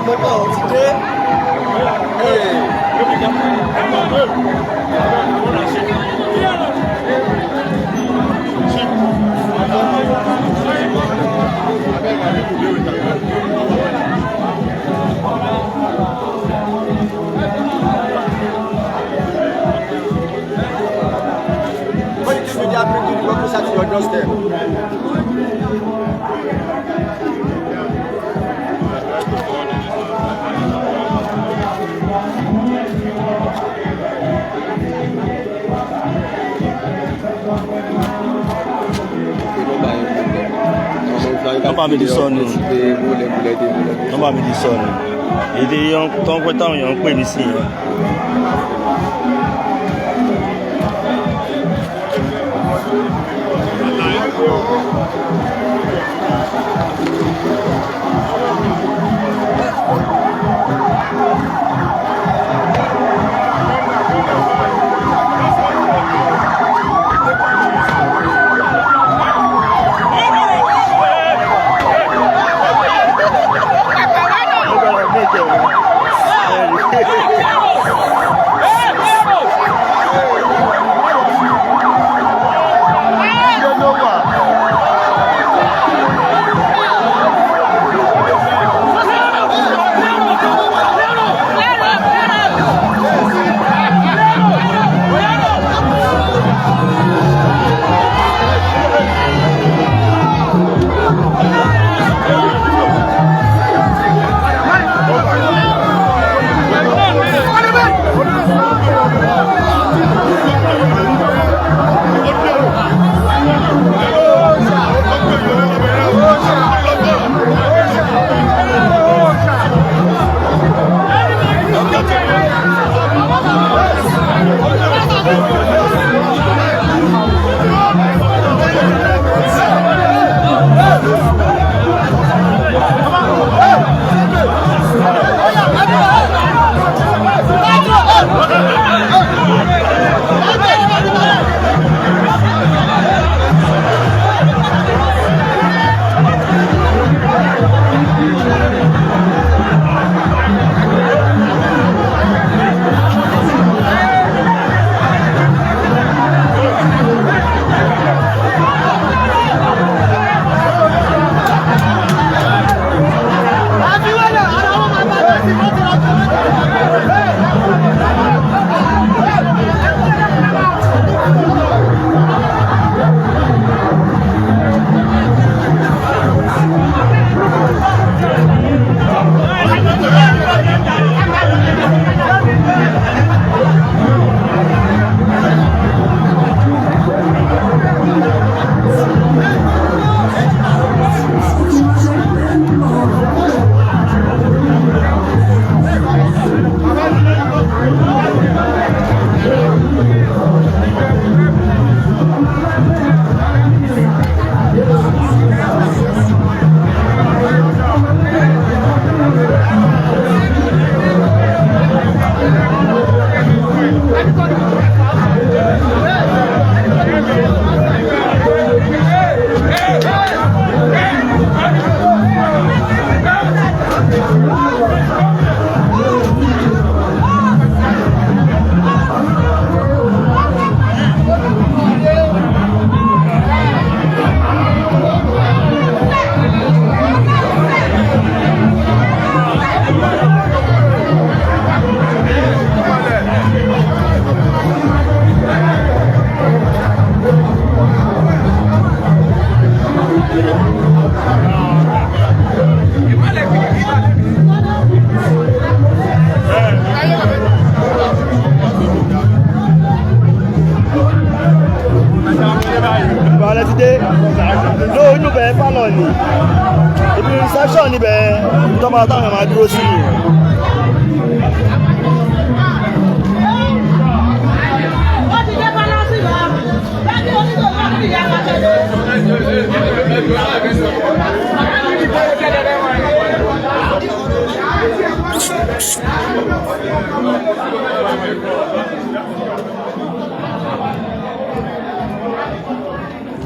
Mo bọ̀, ó ti dé. Koiki Media bringing the world closer to your doorstep. Nọ́mbà mi ti sọnù. Nọ́mbà mi ti sọnù. Èdè tó ń pẹ́ táwọn èèyàn ń pè mí sí yẹn. Ìbàlẹ̀ ti dé ló inú bẹ̀rẹ̀ pálọ̀ ni, ibi reception níbẹ̀ tó máa táwọn máa dúró sí ni. Wọ́n ti dé pálásì lọ. Bẹ́ẹ̀ni onídòwò àti ìyá wa tẹ̀lé.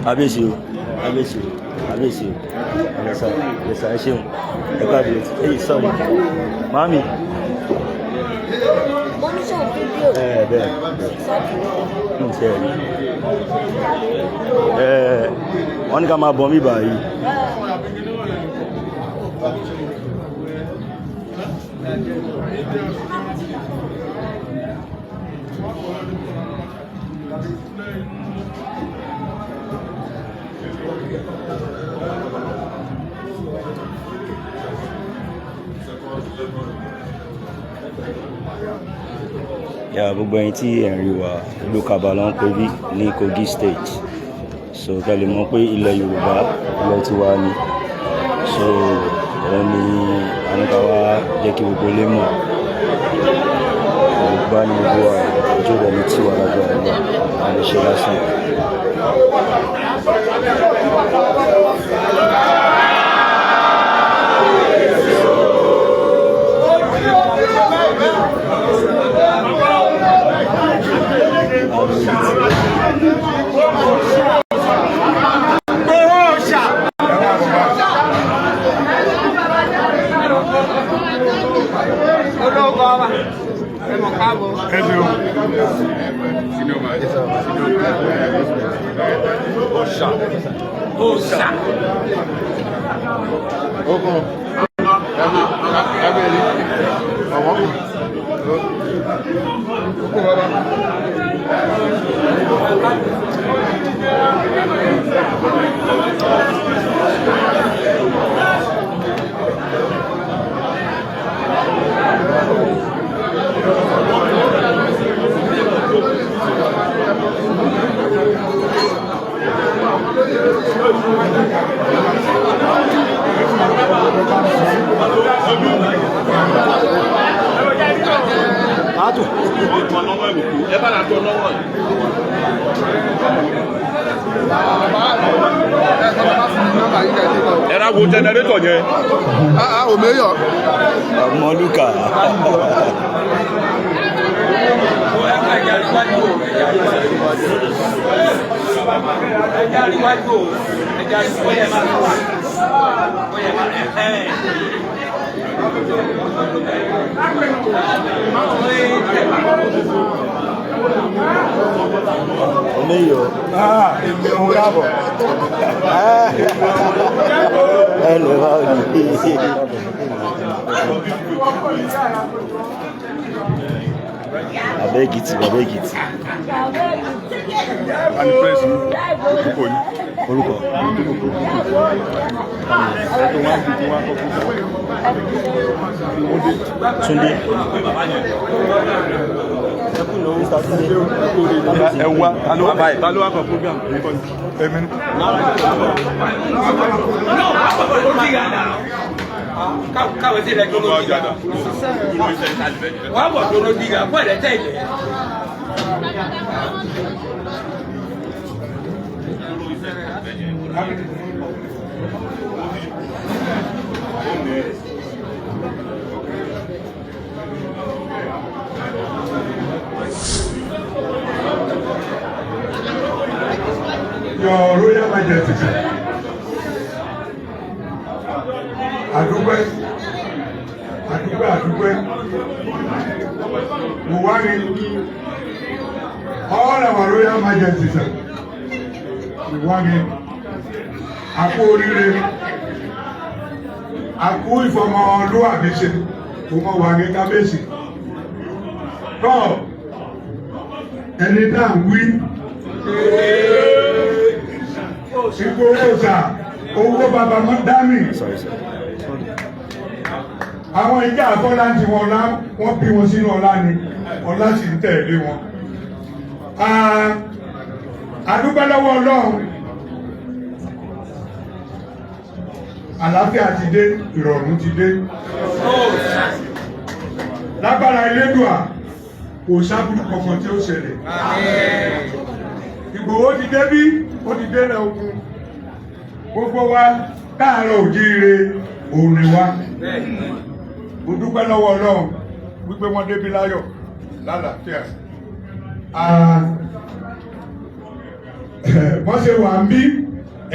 Kábíyèsí o, kábíyèsí o. Kábíyèsí o. Ẹ̀sà ẹ̀sà, ẹ ṣeun. Ẹ káàbíyèsí. Èyí sọ̀rọ̀. Màámi. Oníṣòwò fídíò. Ẹ bẹ́ẹ̀ ń tẹ́ ẹ rí. Ẹ wọ́n ní ká máa bọ̀ mí báyìí. Yà, gbogbo ẹ̀yin tí ẹ̀ ń rí wa, ìlú Kaba ló ń pè bí ní Kogi State. So kẹ́ lè mọ̀ pé ilẹ̀ Yorùbá, ilẹ̀ tiwa ni. So òun ni àníkàwá jẹ́ kí gbogbo ilé mọ̀. Yorùbá ni gbogbo wa, ojú rẹ̀ ní tiwa lágbára náà, a lè ṣe lásán. Ẹ ṣeun. Okun. Abẹ́rẹ́. Ọ̀wọ́n. Okun bàbá. Ẹ bá la tọ lọ́wọ́ yìí. Ẹ ra wo generator yẹn. Òmeyọ̀. Ọmọlúkà. Omeyo. Èmi ò káàbọ̀. Ẹ lè bá òní. Bàbá Èkìtì, Bàbá Èkìtì. And press orúkọ yìí. Orúkọ. Ẹ tó wá bí tó wá kọ́ fún Túndé. Mr. Túndé. Ẹ wá ta ló wá kọ program. Èmi ni. Káwé sí ilẹ̀ tó ló dìgbà wàá bọ̀ tó ló dìgbà fún ẹ̀rẹ́ tẹ̀lé. Your Royal Majesty, sir. Àdúpẹ́, àdúpẹ́, àdúpẹ́. Mo wá ní all our Royal Majesty, sir. Mo wá ní àkú oríire, àkú ìfọmọlúwàbí ṣe, mo mọ̀ wá ní kábíyèsí. Tọ́ ẹni tá à ń wí. Ìgbòho sà, owó bàbá mọ́ dámì. Sorry, sir. Àwọn ìjà àkọ́lá ti wọn ọlá, wọ́n bí wọn sínú ọlá ni, ọlá sì ń tẹ̀lé wọn. A dúpẹ́ lọ́wọ́ Ọlọ́run. Àlàáfíà ti dé, ìrọ̀rùn ti dé. Lágbára Elédùà, kò sábúrú kankan tí ó ṣẹlẹ̀. Ìgbòho ti débí, ó ti délẹ̀ ogun. Gbogbo wa káàárọ̀ òjíire òun ni wá. Mo dúpẹ́ lọ́wọ́ Ọlọ́run wípé wọ́n débi láyọ̀ lálàáfíà. Wọ́n ṣe wà ń bí.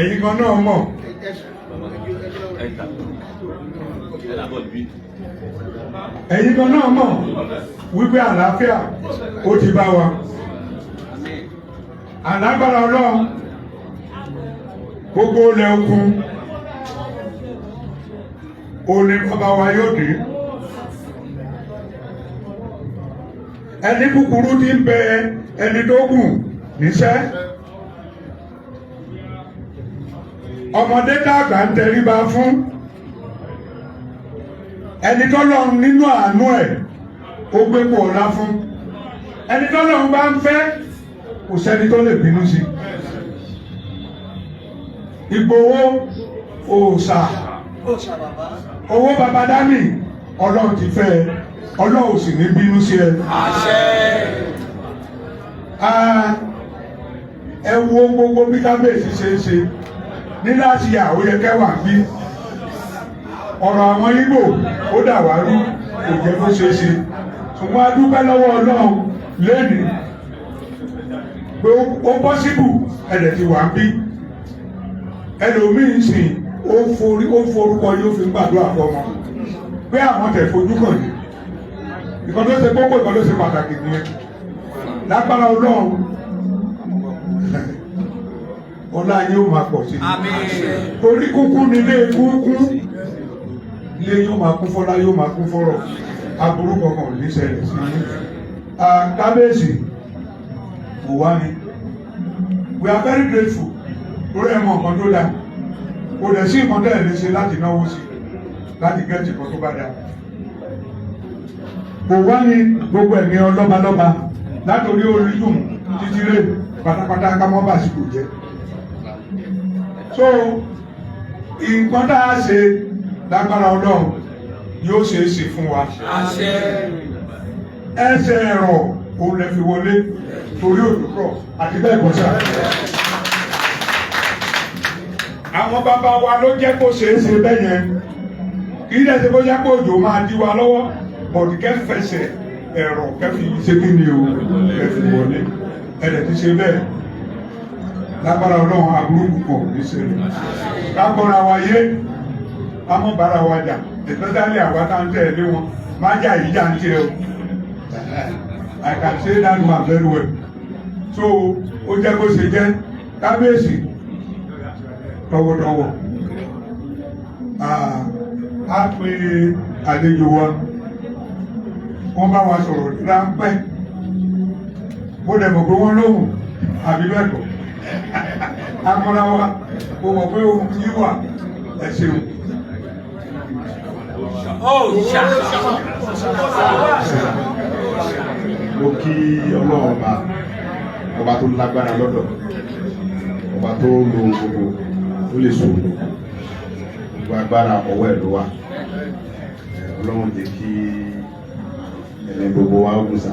Ẹ̀yin kan náà mọ̀. Ẹ̀yin kan náà mọ̀ wípé àlàáfíà ó ti bá wa. Àlágbára Ọlọ́run, gbogbo ilẹ̀ okun òní bàbá wa yóò dé. Ẹni kúkúrú ti ń bẹ ẹni tó gùn níṣẹ́. Ọmọdé dàgbà ń tẹríba fún ẹni tọ́lọ́run nínú àánú ẹ̀, ó gbé pò ọlá fún ẹni tọ́lọ́run bá ń fẹ́, kò sẹ́ni tó lè bínú sí. Ìgbòho òòṣà owó baba dání, Ọlọ́run ti fẹ́ ẹ, Ọlọ́run sì ní bínú sí ẹ. Ẹ wo gbogbo bí kábíyèsí ṣe ń ṣe ní láti yà ó yẹ kẹwàá bí ọ̀rọ̀ àwọn Ìgbò ó dà wá rú, kò jẹ́ kó ṣeé ṣe, ṣùgbọ́n a dúpẹ́ lọ́wọ́ Ọlọ́run lẹ́nìí pé ó possible ẹ̀dẹ̀ ti wà ń bí. Ẹlòmíín sìn ó forí ó forúkọ yóò fi ń gbàdúrà fọmọ pé àwọn tẹ̀ fojú kàn yìí. Ìkan tó ṣe kókó, ìkan tó ṣe pàtàkì nìyẹn. Lágbára Ọlọ́run, ọlá yóò máa pọ̀ sí i, torí kúkú nílé kúkú, ilé yóò máa kún fọ́lá, yóò máa kún fọ́rọ̀, aburú kankan ò ní ṣẹlẹ̀ sí i. Kábíyèsí kò wá ní, we are very grateful lórí ẹ̀mọ nǹkan tó dáa, kò dẹ̀ sí nǹkan tẹ́lẹ̀ lè ṣe láti náwó sí láti get nǹkan tó bá dáa. Kò wá ní gbogbo ẹ̀mí ọlọ́balọ́ba látòrí orídùn títí rè pátápátá ká mọ́ bàṣìkò jẹ́. So nǹkan tá a ṣe lágbára Ọlọ́run yóò ṣe é ṣe fún wa. Ẹsẹ̀ ẹ̀rọ òun lè fi wọlé torí òjò rọ̀ àti bẹ́ẹ̀ kọ́ sáà. Àwọn bàbá wa ló jẹ́ kó ṣe é ṣe bẹ́ẹ̀ yẹn, kì í dẹ̀ ṣe bóyá pé òjò máa dí wa lọ́wọ́, bọ̀dì kẹfẹsẹ̀ ẹ̀rọ kẹfì ṣe kí ni o kẹfì wọlé, ẹ̀rẹ̀ ti ṣe bẹ́ẹ̀. Lágbára Ọlọ́run, aburú púpọ̀ ní ṣẹlẹ̀. Lágbára wa yé amọ̀bára wa jà, especially àwa tá ń tẹ̀lé wọn má jà yìí jà ń tiẹ̀ o. I can say that one very well. So ó jẹ́ bó ṣe jẹ́. Kábíyèsí, tọwọ́tọwọ́ a pe àlejò wa, wọ́n bá wa sọ̀rọ̀ ráńpẹ́. Mo dẹ̀ mọ̀ pé wọ́n lóhùn àbí bẹ́ẹ̀ kọ́, akọ́ra wa, mo mọ̀ pé ohun yìí wà. Ẹ ṣeun. Òòṣà. Mo kí Ọlọ́run ọba, ọba tó lágbára lọ́dọ̀, ọba tó lo gbogbo tó lè sòrò, gbogbo agbára ọwọ́ ẹ̀ ló wà. Ọlọ́run jẹ́ kí ẹ̀mí gbogbo wa ogun sà.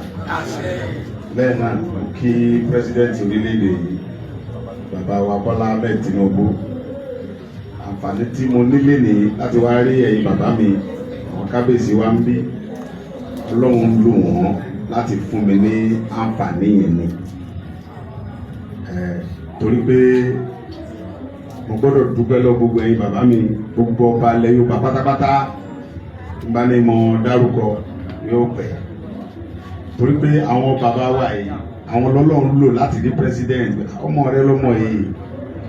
Bẹ́ẹ̀ náà mo kí president orílẹ̀-èdè yìí, bàbá wa Bọ́lá Ahmed Tinubu. Àǹfààní tí mo nílé ní láti wá rí ẹ̀yin bàbá mi, àwọn kábíyèsí wa ń bí, Ọlọ́run lò wọ́n láti fún mi ní àǹfààní yẹn ni, torí pé mo gbọ́dọ̀ dúpẹ́ lọ gbogbo ẹ̀yin bàbá mi, gbogbo ọba ilẹ̀ Yorùbá pátápátá. N bá ní mo dárúkọ yóò pẹ́, torí pé àwọn bàbá wa yìí, àwọn lọ́lọ́run lò láti di president. Ọmọ rẹ lọ́mọ yìí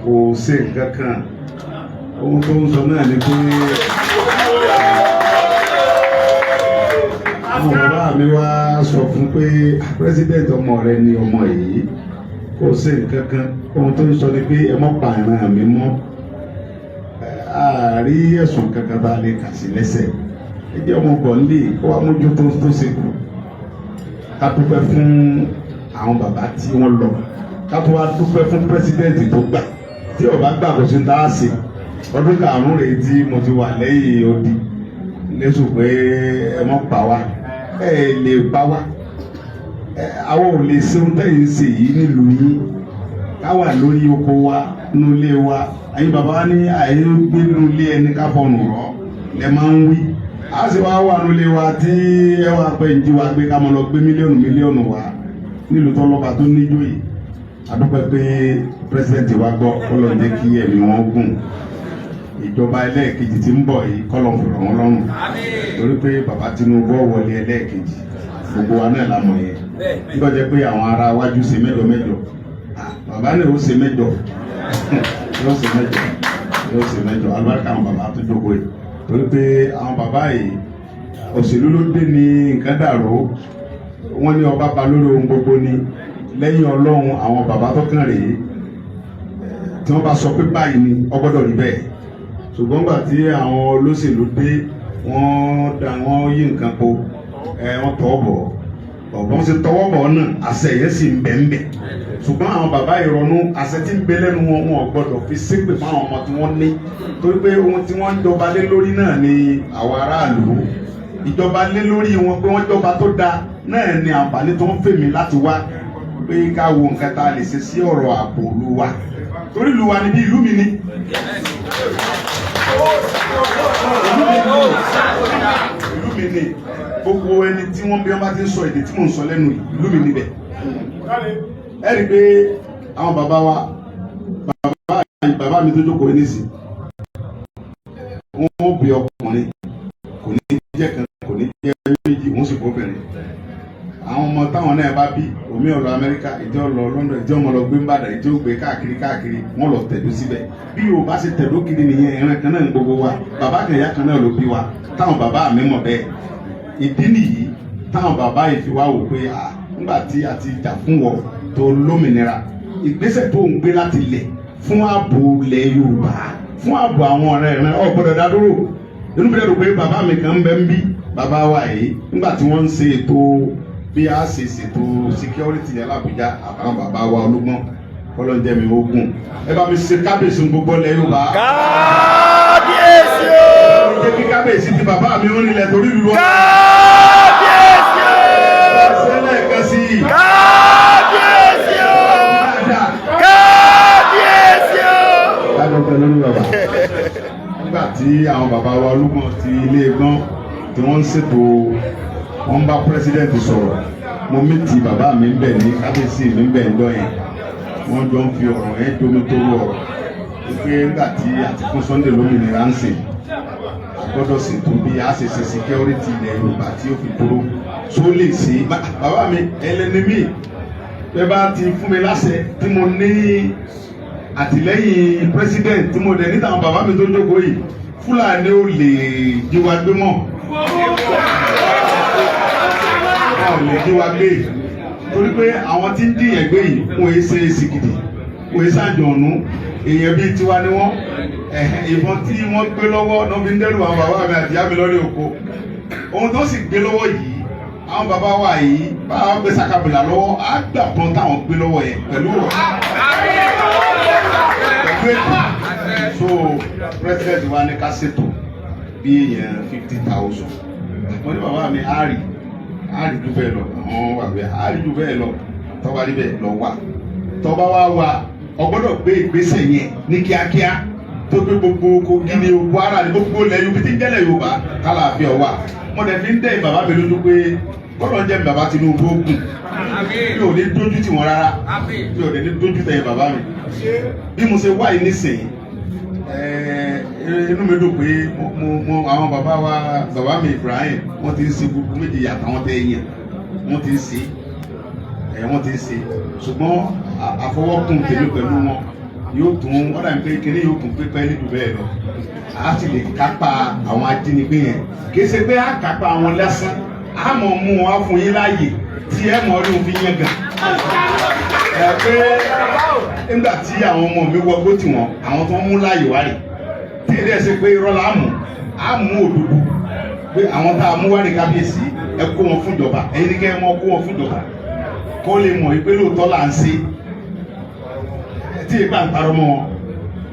kò ṣe nǹkan kan, ohun tó ń sọ náà ni pé àwọn bàbá mi wá sọ fún pé president, ọmọ rẹ ni ọmọ yìí, kò ṣe nǹkan kan, ohun tó ń sọ ni pé ẹ mọ́ pa ìran mi mọ́, àárí ẹ̀sùn kankan tá a lè kà sí lẹ́sẹ̀, ẹ jẹ́ ọmọ bọ̀ nílé kó wá mójútó tó ṣe kù. Ká dúpẹ́ fún àwọn bàbá tí wọ́n lọ, ká tó wá dúpẹ́ fún president tó gbà. Tí ó bá gbà, kò sí tá a ṣe. Ọdún karùn-ún rèé tí mo ti wà lẹ́yìn odi lẹ́sùn pé ẹ mọ́ pa wá, ẹ lè pa wá, àwọn ò lè ṣe ohun tẹ́yìn ṣe yìí nílùú yín, ká wà lórí oko wa nínú ilé wa. Ẹ̀yin bàbá wa ní àyè gbé nínú ilé ẹni ká fọnù rọ lẹ máa ń wí. A sì wá wà nínú ilé wa tí ẹ wá pẹ́ ń jí wa gbé, ká mọ lọ gbé mílíọ̀nù mílíọ̀nù wa nílùú tọ́lọ́ba tó níjó yìí. A dúpẹ́ pé president wa gbọ́, kọ́lọ̀ ń jẹ́ kí ẹ̀mí wọn gùn. Ìjọba ẹlẹ́ẹ̀kejì tí ń bọ̀ yìí, kọ́lọ̀ ń fọ̀rọ̀ wọn lọ́rùn, torí pé bàbá Tinubu wọlé ẹlẹ́ẹ̀kejì, gbogbo wa náà la mọ̀ yẹn. Nígbà jẹ́ pé àwọn ará wájú ṣe mẹ́jọ mẹ́jọ, bàbá náà ó ṣe mẹ́jọ, yóò ṣe mẹ́jọ, yóò ṣe mẹ́jọ. Alùbáríkà àwọn bàbá tó jókòó yìí, torí pé àwọn bàbá yìí, òṣèlú ló dé ní nǹkan dàrú. Wọ́n ní ọba ba lórí ohun gbogbo ni lẹ́yìn Ọlọ́run. Àwọn bàbá tó kàn rèé, tí wọ́n bá sọ pé báyìí ni, ó gbọ́dọ̀ rí bẹ́ẹ̀. Ṣùgbọ́n gbà tí àwọn olóṣèlú dé, wọ́n da, wọ́n yí nǹkan po, ẹ wọ́n tọwọ́ bọ̀. Ọ̀bọ̀n ṣe tọwọ́ bọ̀ náà, àṣẹ yẹn sì ń bẹ̀ ń bẹ̀. Ṣùgbọ́n àwọn bàbá ìrọ̀nù, àṣẹ tí ń bẹ lẹ́nu wọn, wọn ò gbọ́dọ̀ fi ṣépè fún àwọn ọmọ tí wọ́n ní, torí pé ohun tí wọ́n ń jọba lé lórí náà ni àwọn aráàlú ìjọba lé lórí wọn, pé wọ́n jọba tó dáa náà ni àǹfààní tó ń fèmí láti wá pé ká wo nǹkan tá a lè ṣe sí ọ̀rọ̀ ààbò ìlú wa, torí ìlú wa níbí, ìlú mi ni, ìlú mi ni, ìlú mi ni. Gbogbo ẹni tí wọ́n bí wọ́n bá ti ń sọ èdè tí mò ń sọ lẹ́nu yìí, ìlú mi níbẹ̀. Ẹ rí i pé àwọn bàbá wa, bàbá bàbá mi tó jókòó yìí nísìn, wọ́n bí ọkùnrin, kò ní jẹ́ kan, kò ní jẹ́ méjì, wọ́n sì kóbìnrin. Àwọn ọmọ táwọn náà bá bí, omi ọ̀lọ́ Amẹ́ríkà, ìjọ lọ London, ìjọ ọmọ lọ gbé ńbàdàn, ìjọ gbé káàkiri káàkiri, wọ́n lọ tẹ̀dó síbẹ̀. Bí Yorùbá ṣe tẹ̀dó kiri nìyẹn. Ìran kan náà ń gbogbo wa, bàbá kan, ìyá kan náà ló bí wa. Táwọn bàbá mi mọ̀ bẹ́ẹ̀. Ìdí nìyí táwọn bàbá yìí fi wá wò pé à nígbà tí a ti jà fún wọ tó lómìnira, ìgbésẹ̀ tó ń gbé láti lẹ̀ fún ààbò ilẹ̀ Yorùbá, fún ààbò àwọn ọ̀rẹ́ rẹ̀, ọ̀ gbọ́dọ̀ dá dúró. Inú mi dẹ̀ pé bàbá mi kan ń bẹ ń bí, bàbá wa yìí, nígbà tí wọ́n ń ṣe ètò bí a ṣe ṣètò security yẹn l'Àbújá, àbáwọn bàbá wa olúgbọ́n, kọ́lọ́njẹ́ mi ogun. Ẹ bá mi ṣe kábíyèsí gbogbo ilẹ̀ Yorùbá. Kábíyèsí o. Jẹ́ kí kábíyèsí ti bàbá mi ó nílẹ̀ torí ìlú wọn. Kábíyèsí o. Ṣẹlẹ̀ kan sí i. Kábíyèsí o. Dáadáa. Kábíyèsí o. Lájọ pẹ̀lú ní bàbá. Nígbà tí àwọn bàbá wa olúgbọ̀n ti ilé gbọ́n tí wọ́n ń ṣètò, wọ́n ń bá president sọ̀rọ̀, mo meet bàbá mi ń bẹ̀ ní kábíyèsí mi ń bẹ̀ ń jọ yẹn. Wọ́n jọ ń fi ọ̀rọ̀ yẹn jomi tó ọ̀rọ̀ wípé nígbà tí àti fún Sunday lómìnira ń sìn, a gbọ́dọ̀ ṣètò bí a ṣe ṣe security ilẹ̀ Yorùbá tí ó fi dúró tó lè ṣe. Bàbá mi ẹlẹ́ni mi, bẹ́ẹ̀ bá ti fún mi láṣẹ tí mo ní àtìlẹ́yìn president, tí mo dẹ̀ níta àwọn bàbá mi tó jókòó yìí, Fúlàní ò lè jí wa gbé mọ́, wọn ò lè jí wa gbé, torí pé àwọn tí ń dìyàn gbé yìí, wọn yìí ṣe sìgìdì, wọn yìí ṣàjọ̀nù, èèyàn bíi tiwa ni wọ́n. Ìbọn tí wọ́n gbé lọ́wọ́ náà fi ń dẹ́rù àwọn bàbá mi àti ìyá mi lórí oko. Ohun tó sì gbé lọ́wọ́ yìí, àwọn bàbá wa yìí bá àwọn gbé sakabula lọ́wọ́, á gbà pọ́n táwọn gbé lọ́wọ́ yẹn pẹ̀lú rọ̀, pẹ̀lú ètò. So president wa ní ká ṣètò bí èèyàn 50,000. Mo ní bàbá mi, á rí, á rí jù bẹ́ẹ̀ lọ. Àwọn wà bẹ́ẹ̀, á rí jù bẹ́ẹ̀ lọ. Tọ́ba rí bẹ́ẹ̀ lọ wà, tọ́ba wá wà, ọgbọ́dọ̀ gbé ìgbésẹ̀ yẹn ní kíákíá, tó gbé gbogbo Kogi ní Kwara ní gbogbo ilẹ̀ Yorùbá tí ń jẹ́lẹ̀ Yorùbá kálàáfíà wà. Mo dẹ̀ fi ń dẹ́ bàbá mi lójú pé gbọ́dọ̀ jẹ́ bàbá Tinubu ogun, mi ò ní dójú tì wọ́n rárá, mi ò dẹ̀ ní dójú tẹ̀yìn bàbá mi. Bí mo ṣe wá yìí nísìnyí, inú mi dùn pé mo àwọn bàbá wa, bàbá mi Ibrahim, wọ́n ti ń ṣe gbogbo méjì yàtọ̀ àwọn tẹ̀ yẹn, wọ́n ti ń ṣe ẹ, wọ́n ti ń ṣe. Ṣùgbọ́n àfọwọ́kùn tèmi pẹ̀lú wọn yóò tún wọ́n dàbí pé kíní yóò tún pípẹ́ nídùú bẹ́ẹ̀ lọ, a sì lè kápá àwọn ajínigbé yẹn. Kì í ṣe pé a kápá àwọn lásán, a mọ̀ mú wọn á fún yín láàyè tí ẹ mọ̀ ọ́ ní òfin yẹn gan. Ẹ pé nígbà tí àwọn ọmọ mi wọgbó tì wọ́n, àwọn tó ń mú láàyè wá rè, tí èdè ẹ̀ ṣe pé irọ́ la mú, á mú òdodo pé àwọn tá a mú wá ní kábíyèsí, ẹ kó wọn fún ìjọba. Ẹ̀yin ní kẹ́ ẹ mọ̀ kó wọn fún ìjọba, kó lè mọ̀ pé lóòótọ́ là ń ṣe, tí ìgbà ń parọ́ mọ́ wọn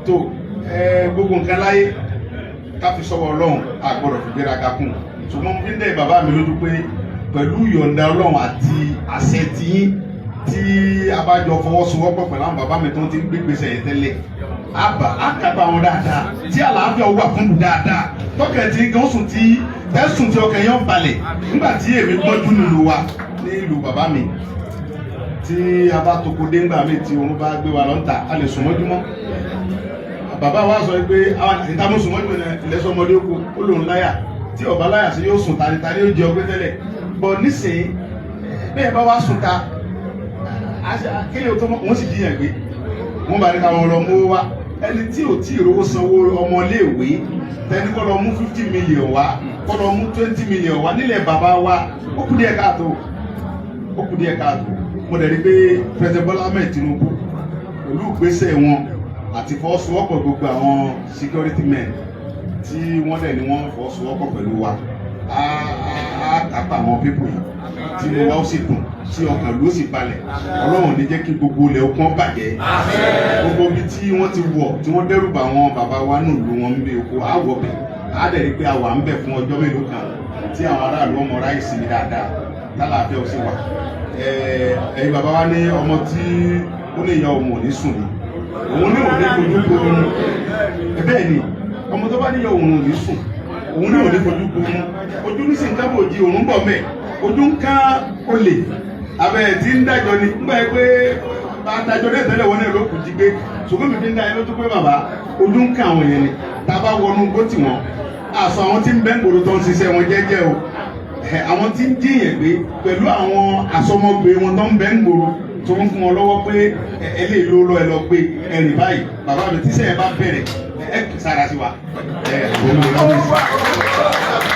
tó. Ẹ gbogbo nǹkan láyé, ká fi sọ́wọ́ Ọlọ́run, a gbọ́dọ̀ fi gbéraga kún. Ṣùgbọ́n mo fi ń dẹ́ bàbá mi lójú pé pẹ̀lú ìyọ̀ǹda Ọlọ́run àti àṣẹ tiyín, tí a bá jọ fọwọ́sowọ́pọ̀ pẹ̀lú àwọn bàbá mi tó ti ń gbé gbèsè yẹn tẹ́lẹ̀, àbá àkàbà wọn dáadáa, tí àlàáfíà wà fún mi dáadáa, tọkẹ̀ tí gan sùn, tí tẹ́sùn, tí ọkàn yẹn balẹ̀. Nígbà tí èmi gbọ́njú nílùú wa, nílùú bàbá mi. Tí a bá toko dé ńgbà míì, tí oorun bá gbé wa lọ́ńtà, a lè sùn mọ́júmọ́. Bàbá wa sọ pé ìta mú sùn mọ́jú ilẹ̀ sọmọdé oko, ó lòun láyà tí ọba láyà sí yóò sùn tani tani ó jẹ ọgbẹ́ tẹ́lẹ̀ bọ̀. Nísìnyí, bẹ́ẹ̀ bá wá sùn ta, kéèyàn tó wọ́n sì jíyàn gbé, wọ́n bá ní káwọn lọ mú wá. Ẹni tí ò tí ì rówó sanwó ọmọléèwé tẹni, kọ́ lọ mú 50 million wá, kọ́ lọ mú 20 million wá nílẹ̀ bàbá wa, ó kù díẹ̀ káàtó, ó kù díẹ̀ káàtó. Mo dẹ̀ rí pé President Bola Ahmed Tinubu, pẹ̀lú ìgbésẹ̀ wọn àti fọwọ́sowọ́pọ̀ gbogbo àwọn security men tí wọ́n dẹ̀ ní wọ́n fọwọ́sowọ́pọ̀ pẹ̀lú wa, á kápá àwọn people yìí, tí mo wá ó sì dùn, tí ọkàn ló sì balẹ̀. Ọlọ́run ní jẹ́ kí gbogbo ilẹ̀ okun bàjẹ́. Gbogbo ibi tí wọ́n ti wọ̀, tí wọ́n dẹ́rù bà àwọn bàbá wa nù lù wọn níbi oko, á wọ̀ bẹ̀, á dẹ̀ rí pé a wà ń bẹ̀ fún ọjọ́ mélòó kan, tí àwọn aráàlú ọmọ ráyè sinmi dáadáa, tálàáfíà ó sì wà. Ẹ̀yin bàbá wa ní ọmọ tí ó lè ya òun ò ní sùn ni òun ní òní fojú gbóòórùn. Bẹ́ẹ̀ ni, ọmọ tó bá ní ya òun ò ní sùn, òun ní òní fojú gbóòórùn. Ojú ní sì ń kábò jí òun bọ̀ mẹ́, ojú ń ká olè abẹ́ tí ń dájọ́ ni nígbà yẹn pé bá a dájọ́ náà tẹ́lẹ̀, wọn náà ló kù jí gbé. Ṣùgbọ́n mi fi ń dá yẹn lójú pé bàbá, ojú ń ká àwọn yẹn ni. Tá a bá wọnú gbó tì wọ́n, àṣọ àwọn tí ń bẹ́ ń gbòòrò tó ń ṣiṣẹ́ wọn jẹ́jẹ́ o, àwọn tí ń jíyàn gbé pẹ̀lú àwọn àsọmọgbé wọn tó ń bẹ́ ń gbòòrò, tó ń fún wọn lọ́wọ́ pé ẹ lè ló lọ, ẹ lọ gbé ẹrìn báyìí. Bàbá mi, tíṣẹ́ ẹ bá bẹ̀rẹ̀, ẹ kì í sára sí wa. Ẹ òun ló lọ́wọ́ sí.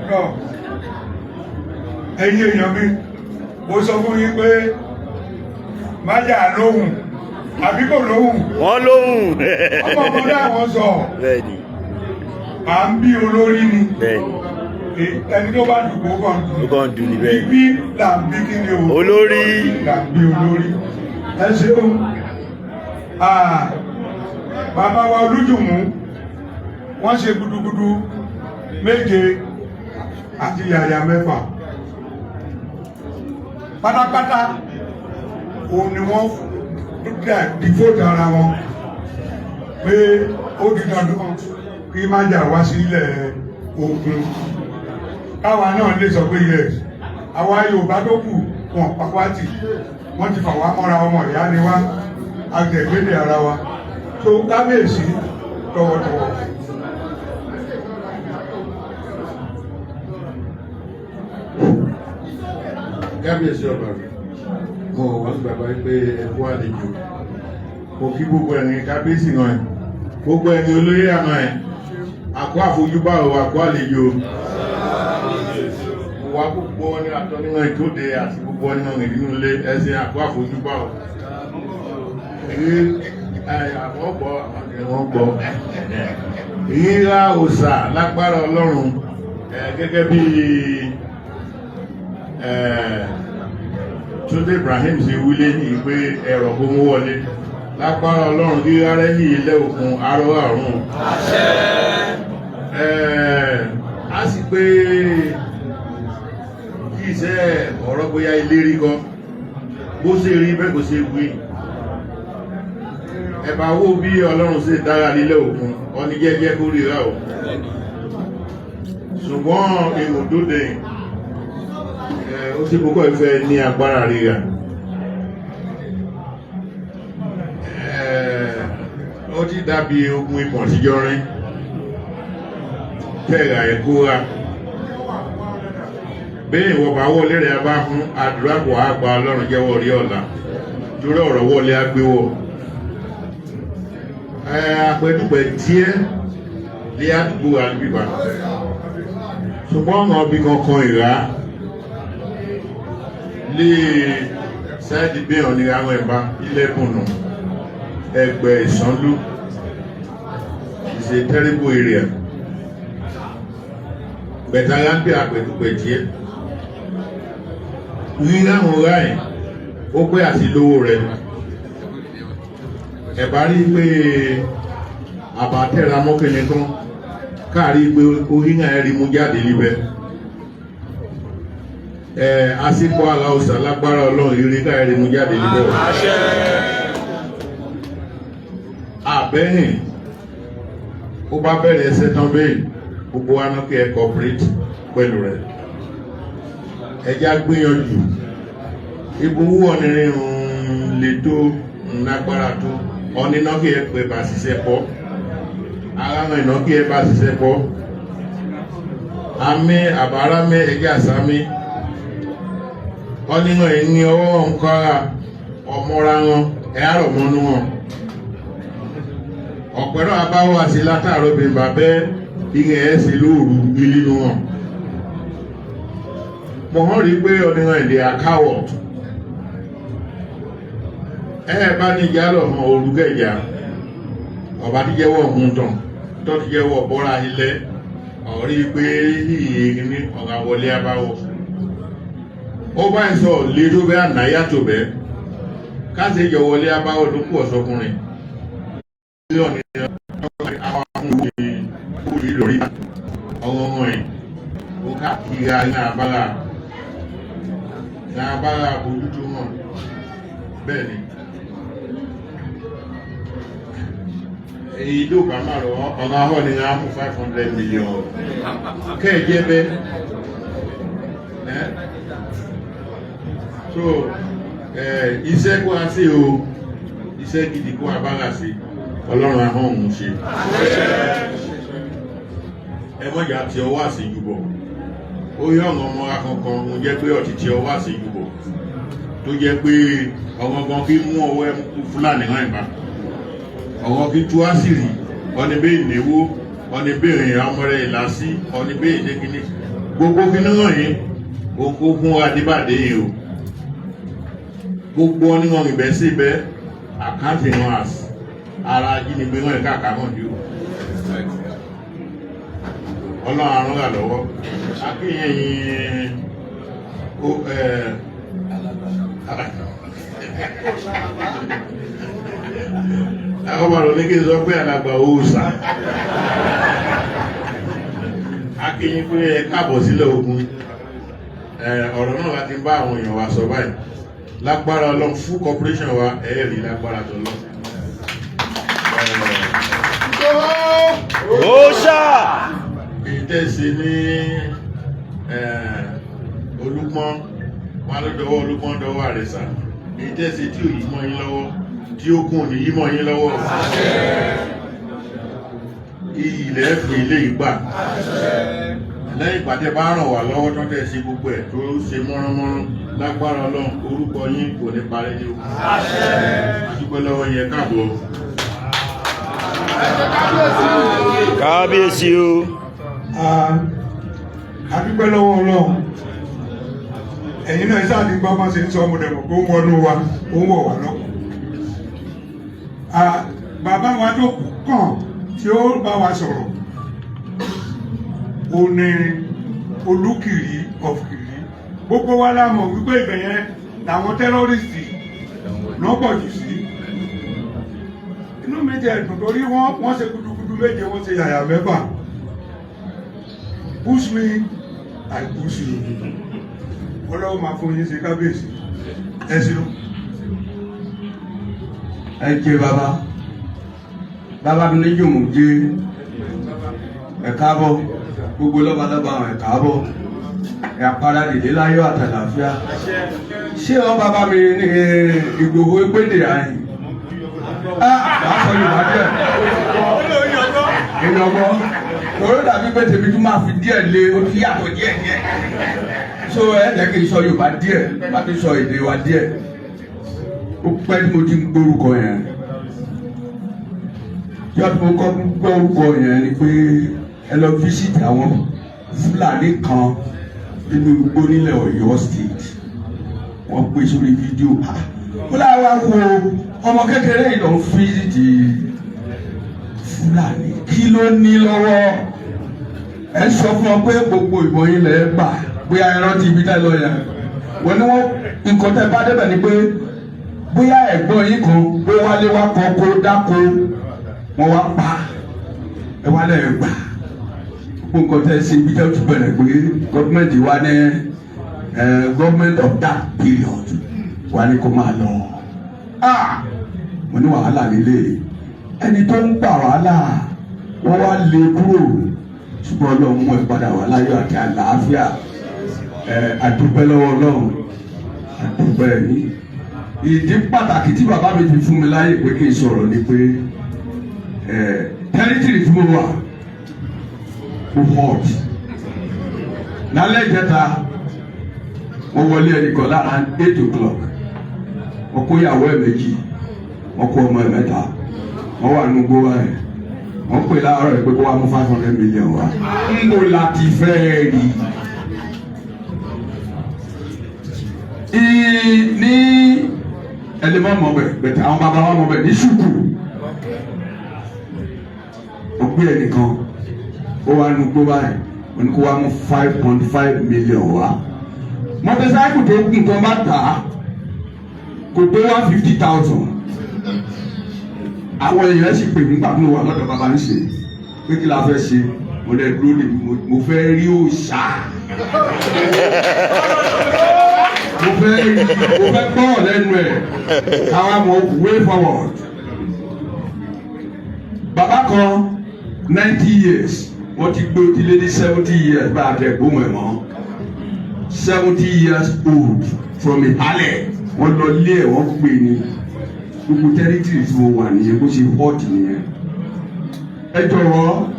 Náà, ẹ̀yin èèyàn mi, mo sọ fún yín pé májà lóhùn àbí kò lóhùn? Wọ́n lóhùn. Ọmọ ọmọdé àwọn sọ. Bẹ́ẹ̀ni. À ń bí olórí ni. Bẹ́ẹ̀ni. Ẹni tó bá dùn kó kàn Ó kàn dùn ní, bẹ́ẹ̀ni. Bíbí là ń bí kí ni o? Olórí. Là ń bí olórí. Ẹ ṣeun. Ah, bàbá wa Olújùmú, wọ́n ṣe gudugudu méje àti yàyà mẹ́fà pátápátá. Òun ni wọ́n devote ara wọn pé ó di dandan kí májà wá sílẹ̀ ogun, káwa náà lè sọ pé yes, àwa Yorùbá tó kù wọn pàpàtì, wọ́n ti fà wá mọ́ra, ọmọ ìyá ni wá, agbẹ̀gbẹ̀dẹ ara wa tó. Kábíyèsí, tọwọ́tọwọ́. Kábíyèsí ọba rẹ, mo wà ní bàbá pé ẹ kú àlejò. Mo kí gbogbo ẹ̀yin kábíyèsí náà ẹ̀, gbogbo ẹ̀yin olóyè àná ẹ̀, àkó àfojúbà ò, àkó àlejò mo wá. Gbogbo ní àtọ́ nínú ìkéde àti gbogbo nínú ìdínú ilé ẹsẹ̀, àkó àfojúbà ò. Èyí àwọn gbọ́, àwọn gbọ́ èyí ra òòsà lágbára Ọlọ́run. Gẹ́gẹ́ bí Túndé Ibrahim ṣe wílé ní pé ẹ̀rọ kó mú wọlé lágbára Ọlọ́run kí rárẹ́ ní ilẹ̀ òkun arọ́ àrùn. A sì pé kí iṣẹ́ ọ̀rọ̀ bóyá ilé rí kan bó ṣe rí bẹ́ẹ̀ kò ṣe wí. Ẹ̀bà wo bí Ọlọ́run ṣe dára nílẹ̀ òkun ọní jẹ́jẹ́ kó ríra o, ṣùgbọ́n èrò dóde ó sì púpọ̀ ìfẹ́ ní agbára ríra. Ó ti dàbí ogun ìpọ̀n tíjọ́ rin tẹ́ẹ̀rà ẹ̀kúra bẹ́ẹ̀. Ìwọ̀bà wọlé rẹ̀ bá fún àdúrà kò á gba Ọlọ́run jẹ́wọ́ rí ọ̀la torí ọ̀rọ̀ wọlé agbéwọ̀ àpẹdùpẹ̀ díẹ̀ ní àdúgbò àdúgbò. Ṣùgbọ́n ọ̀nà bí kankan ìrá lé sáìdì bí ọ̀nì àwọn ẹ̀bá ilẹ̀kùnù ẹgbẹ́ Ìsànlú is a terrible area. Bẹ̀tà yá ń bí àpẹ̀tùpẹ̀ díẹ̀. Rírá àwọn ọ̀rá ẹ̀ ó pé àti lówó rẹ̀. Ẹ̀bá rí pé àbátẹ́ra mọ́kànlẹ̀ kan káàrí pé oríyàn ẹ̀rí mú jáde níbẹ̀. Ẹ̀ àsìkò aláòsà lágbára Ọlọ́run ìrí káàrí mú jáde níbẹ̀. Àbẹ́yìn ó bá bẹ̀rẹ̀ ẹsẹ̀ tán bẹ́ẹ̀, gbogbo wa náà kí ẹ cooperate pẹ̀lú rẹ̀. Ẹja gbìyànjú ibùwú ọ̀nìrìn lè tó lágbára tó ọ̀nìná kí ẹ pè bá ṣiṣẹ́ pọ̀ ara rìn iná kí ẹ bá ṣiṣẹ́ pọ̀ àmì àbárámẹ́ ẹjẹ́ àsámi ọ̀nìyàn ẹni ọwọ́ nkọ́ra ọmọra wọn ẹ̀ àrọ̀ mọ́nú wọn ọ̀pẹ̀rọ̀ abáwọ̀ àti látàrọ̀ bìnbà bẹ́ ìyẹn ẹ̀ sí lóòrù ìlú wọn. Mo hàn rí pé ọ̀nìyàn èdè àkáwọ̀ ẹ bá ní ìjà lọ hàn orúkẹjà ọba tí jẹ́wọ́ ọ̀hún tán tó ti jẹ́wọ́ bọ́ra ilẹ̀ ọ̀rí pé yìí ní ọ̀gá wọlé abáwọ̀ ó bá ń sọ lé tó bẹ́ ànáyà tó bẹ́ káṣí ìjọ wọlé abáwọ̀ tó kú ọ̀sọ́kùnrin ọ̀hún ó káàkiri ní abala ní abala bójútó wọn bẹ́ẹ̀ ni èyí ló bá máa rọ ọ̀gá ọ̀hún ni a mú 500 million kẹ́ẹ̀jẹ́ bẹ́ ẹ́. So iṣẹ́ kó a sí o, iṣẹ́ gidi kó a bára sí, Ọlọ́run ahọ́n òun ṣe. Ẹ mọ̀jà tí ọwọ́ àṣejù bọ̀. Ó yọ ọ̀ràn ọmọra kankan mo jẹ́ pé ọ̀tí tí ọwọ́ àṣejù bọ̀ tó jẹ́ pé ọ̀ràn kan kí mú ọwọ́ Fúlàní hàn ìbá ọ̀ràn kí tú àṣírí ọ̀nì bẹ́ẹ̀ ìnáwó ọ̀nì bẹ́ẹ̀ ìrìn ọmọ rẹ̀ ìlàsí ọ̀nì bẹ́ẹ̀ ìdẹ́kíní gbogbo kíní hàn yín òkú fún adébàdé yìí o. Gbogbo oníwọ̀n ìbẹ́ sí ibẹ̀ àkáǹtì wọn às ara ajínigbé wọn ẹ̀ka àkámọ̀ ní o. Ọlọ́run àrùn rà lọ́wọ́ akínyìn yìí ó ẹ̀ àwọn ọmọ rẹ̀ ní kí n sọ pé alàgbà òòsà akínyìn pé ẹ káàbọ̀ sílẹ̀ ogun. Ọ̀rọ̀ náà láti bá àwọn èèyàn wa sọ báyìí lágbára Ọlọ́run fún corporation wa ẹ̀ẹ́rì lágbára tọ́lọ́. Òòṣà! Ìtẹ̀sí ní Olúpọ́n wọn ló dọwọ́ Olúpọ́n dọwọ́ Àrẹ̀sà. Ìtẹ̀sí tí ò yí mọ́ yín lọ́wọ́ tí ó kùn ní yí mọ́ yín lọ́wọ́. Iyì lẹ́ fi ilé ìgbà lẹ́yìn ìpàdé bá ràn wá lọ́wọ́ tó tẹ̀ sí gbogbo ẹ̀ tó ṣe mọ́ránmọ́rán lágbára Ọlọ́run orúkọ yín kò ní parẹ́ ní o. Àdúgbò lọ́wọ́ yẹn káàbọ̀. Kábíyèsí o. A dúpẹ́ lọ́wọ́ Ọlọ́run. Ẹ̀yin náà sáà ti gbọ́ bọ́n ṣe ń sọ ọmọdé mọ̀ pé ó ń wọnú wa, ó ń wọ̀ wá lọ́kùn. Bàbá wa tó kàn tí ó bá wa sọ̀rọ̀ ó ní Olúkìrí of Kìrí. Gbogbo wa la mọ̀ wípé ibẹ̀ yẹn làwọn tẹ́rọ́rìsì náà pọ̀ jù sí. Inú mi ti ẹ̀dùn torí wọ́n ṣe gudugudu méje, wọ́n ṣe yàyà mẹ́fà. Push me, I push you. Ọlọ́run máa fún yín ṣe, kábíyèsí. Ẹ ṣeun. Ẹ jẹ́ bàbá bàbá mi ní jòmù jẹ́ ẹ káàbọ̀, gbogbo lọ́balọ́ba àwọn ẹ káàbọ̀, ẹ àpárá dìde láyọ̀ àtàlàáfíà. Ṣé ọ bàbá mi ní Ìgbòho ìpèdè àyìn á sọ Yorùbá díẹ̀ èèyàn gbọ́ lórí dàbí pé tèmi tún máa fi díẹ̀ lé o ti yàtọ̀ díẹ̀ díẹ̀, so ẹ jẹ́ kí n sọ Yorùbá díẹ̀, má fi sọ èdè wa díẹ̀. Ó pẹ́ tí mo ti ń gbórúkọ yẹn. Tí wọ́n fi kọ́ gbórúkọ yẹn ni pé ẹ lọ visit àwọn Fúlàní kan nínú igbó nílẹ̀ Ọ̀yọ́ State, wọ́n gbé sórí fídíò. Fúlàní wa wo ọmọ kékeré yìí lọ ń fíìsì Fúlàní, kí ló ní lọ́wọ́? Ẹ sọ fún ọ pé gbogbo ìbọn yín lẹ gbà. Bóyá ẹ rántí ibi tẹ́ lọ yẹn, wọ́n ní wọ́n nǹkan tẹ́ bá débẹ̀ ni pé bóyá ẹ̀gbọ́n yín kan ó wálé wá kọ́ kó dáko, wọ́n wá pa ẹ wá lẹ̀ gbà gbogbo nǹkan tẹ́ ṣe. Ibi tẹ́ ti bẹ̀rẹ̀ pé gọ́ọ̀mẹ̀ntì wa ní government of that period wa ní kó máa lọ. Mo ní wàhálà nílé ẹni tó ń gbà wàhálà, wọ́n wá lé kúrò, ṣùgbọ́n Ọlọ́run mú ẹ padà wá láyọ̀ àti àlàáfíà. Ẹ àdúpẹ́ lọ́wọ́ Ọlọ́run, àdúpẹ́ yìí. Ìdí pàtàkì tí bàbá mi fi fún mi láyè pé kí n sọ̀rọ̀ ni pé ẹ territory tí mo wà ó hot. Lálẹ́ ìjẹta, mo wọlé ẹnìkan lára 8 o'clock. Wọ́n kó ìyàwó ẹ̀ méjì, wọ́n kó ọmọ ẹ̀ mẹ́ta, wọ́n wà nínú gbó báyìí. Wọ́n pè láàárọ̀ ẹ̀ pé kó wá mú 500 million wá. Ń bò láti fẹ́ rí i ní ẹlẹ́mọ̀ mọ̀ bẹ̀ bẹ̀tẹ̀ àwọn bàbá wa mọ̀ bẹ̀ ní ṣùkù. Ó gbé ẹnìkan, ó wà nínú gbó báyìí, wọ́n ní kó wá mú 5.5 million wá. Motorcycle tó gùn tó bá tà á kò tó 150,000. Àwọn èèyàn sì pè mí gbà mí wà lọ́dọ̀ bàbá ń ṣe pé kí la fẹ́ ṣe. Mo lè dúró lè mo fẹ́ rí òòṣà, mo fẹ́ rí, mo fẹ́ gbọ́ lẹ́nu ẹ̀ káwá mọ way forward. Bàbá kan, 90 years, wọ́n ti gbé, ó ti lé ní 70 years bá a tẹ̀ gbóhùn ẹ̀ mọ́. 70 years old from Ìhálẹ̀, wọ́n lọ lé ẹ̀, wọ́n gbé ní. Gbogbo territory tí mo wà nìyẹn, bó ṣe hot nìyẹn. Ẹ jọ̀wọ́,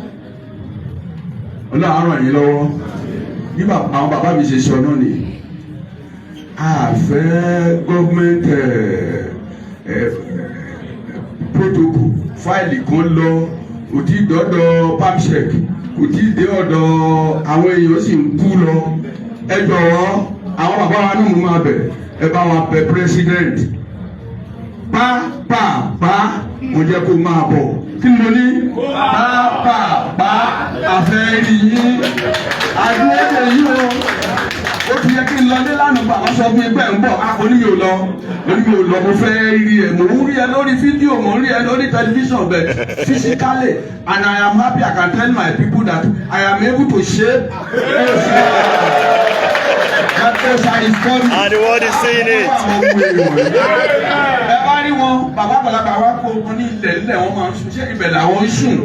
Ọlọ́run á ràn yín lọ́wọ́. Bí àwọn bàbá mi ṣe sọ náà nìyí, a fẹ́ government protocol fáìlì kan lọ, kò tí ì dọ́dọ̀ perm sec, kò tí ì dé ọ̀dọ̀ àwọn èèyàn sì ń kú lọ. Ẹ jọ̀wọ́, àwọn bàbá wa náà mú máa bẹ̀, ẹ bá wa bẹ̀ president pápápá. Mo jẹ́ kó máa bọ̀. Kí ni mo ní? Pápápá, àfẹ́ rí yín, àdúrà yìí o. Ó ti yẹ kí n lọ ní lánàá, bàbá sọ fún mi pé ń bọ̀. Oní mi ò lọ, oní mi ò lọ. Mo fẹ́ rí ẹ. Mò ń rí ẹ lórí fídíò, mò ń rí ẹ lórí tẹlifíṣàn, but physically, and I am happy I can tell my people that I am able to shape that Osa is coming. And the world is seeing it. Ẹ bá rí wọn, bàbá àgbàlagbà wa kó wọn ní ilẹ̀ ńlẹ̀, wọn máa ń sùn. Ṣé ibẹ̀ làwọn ń sùn?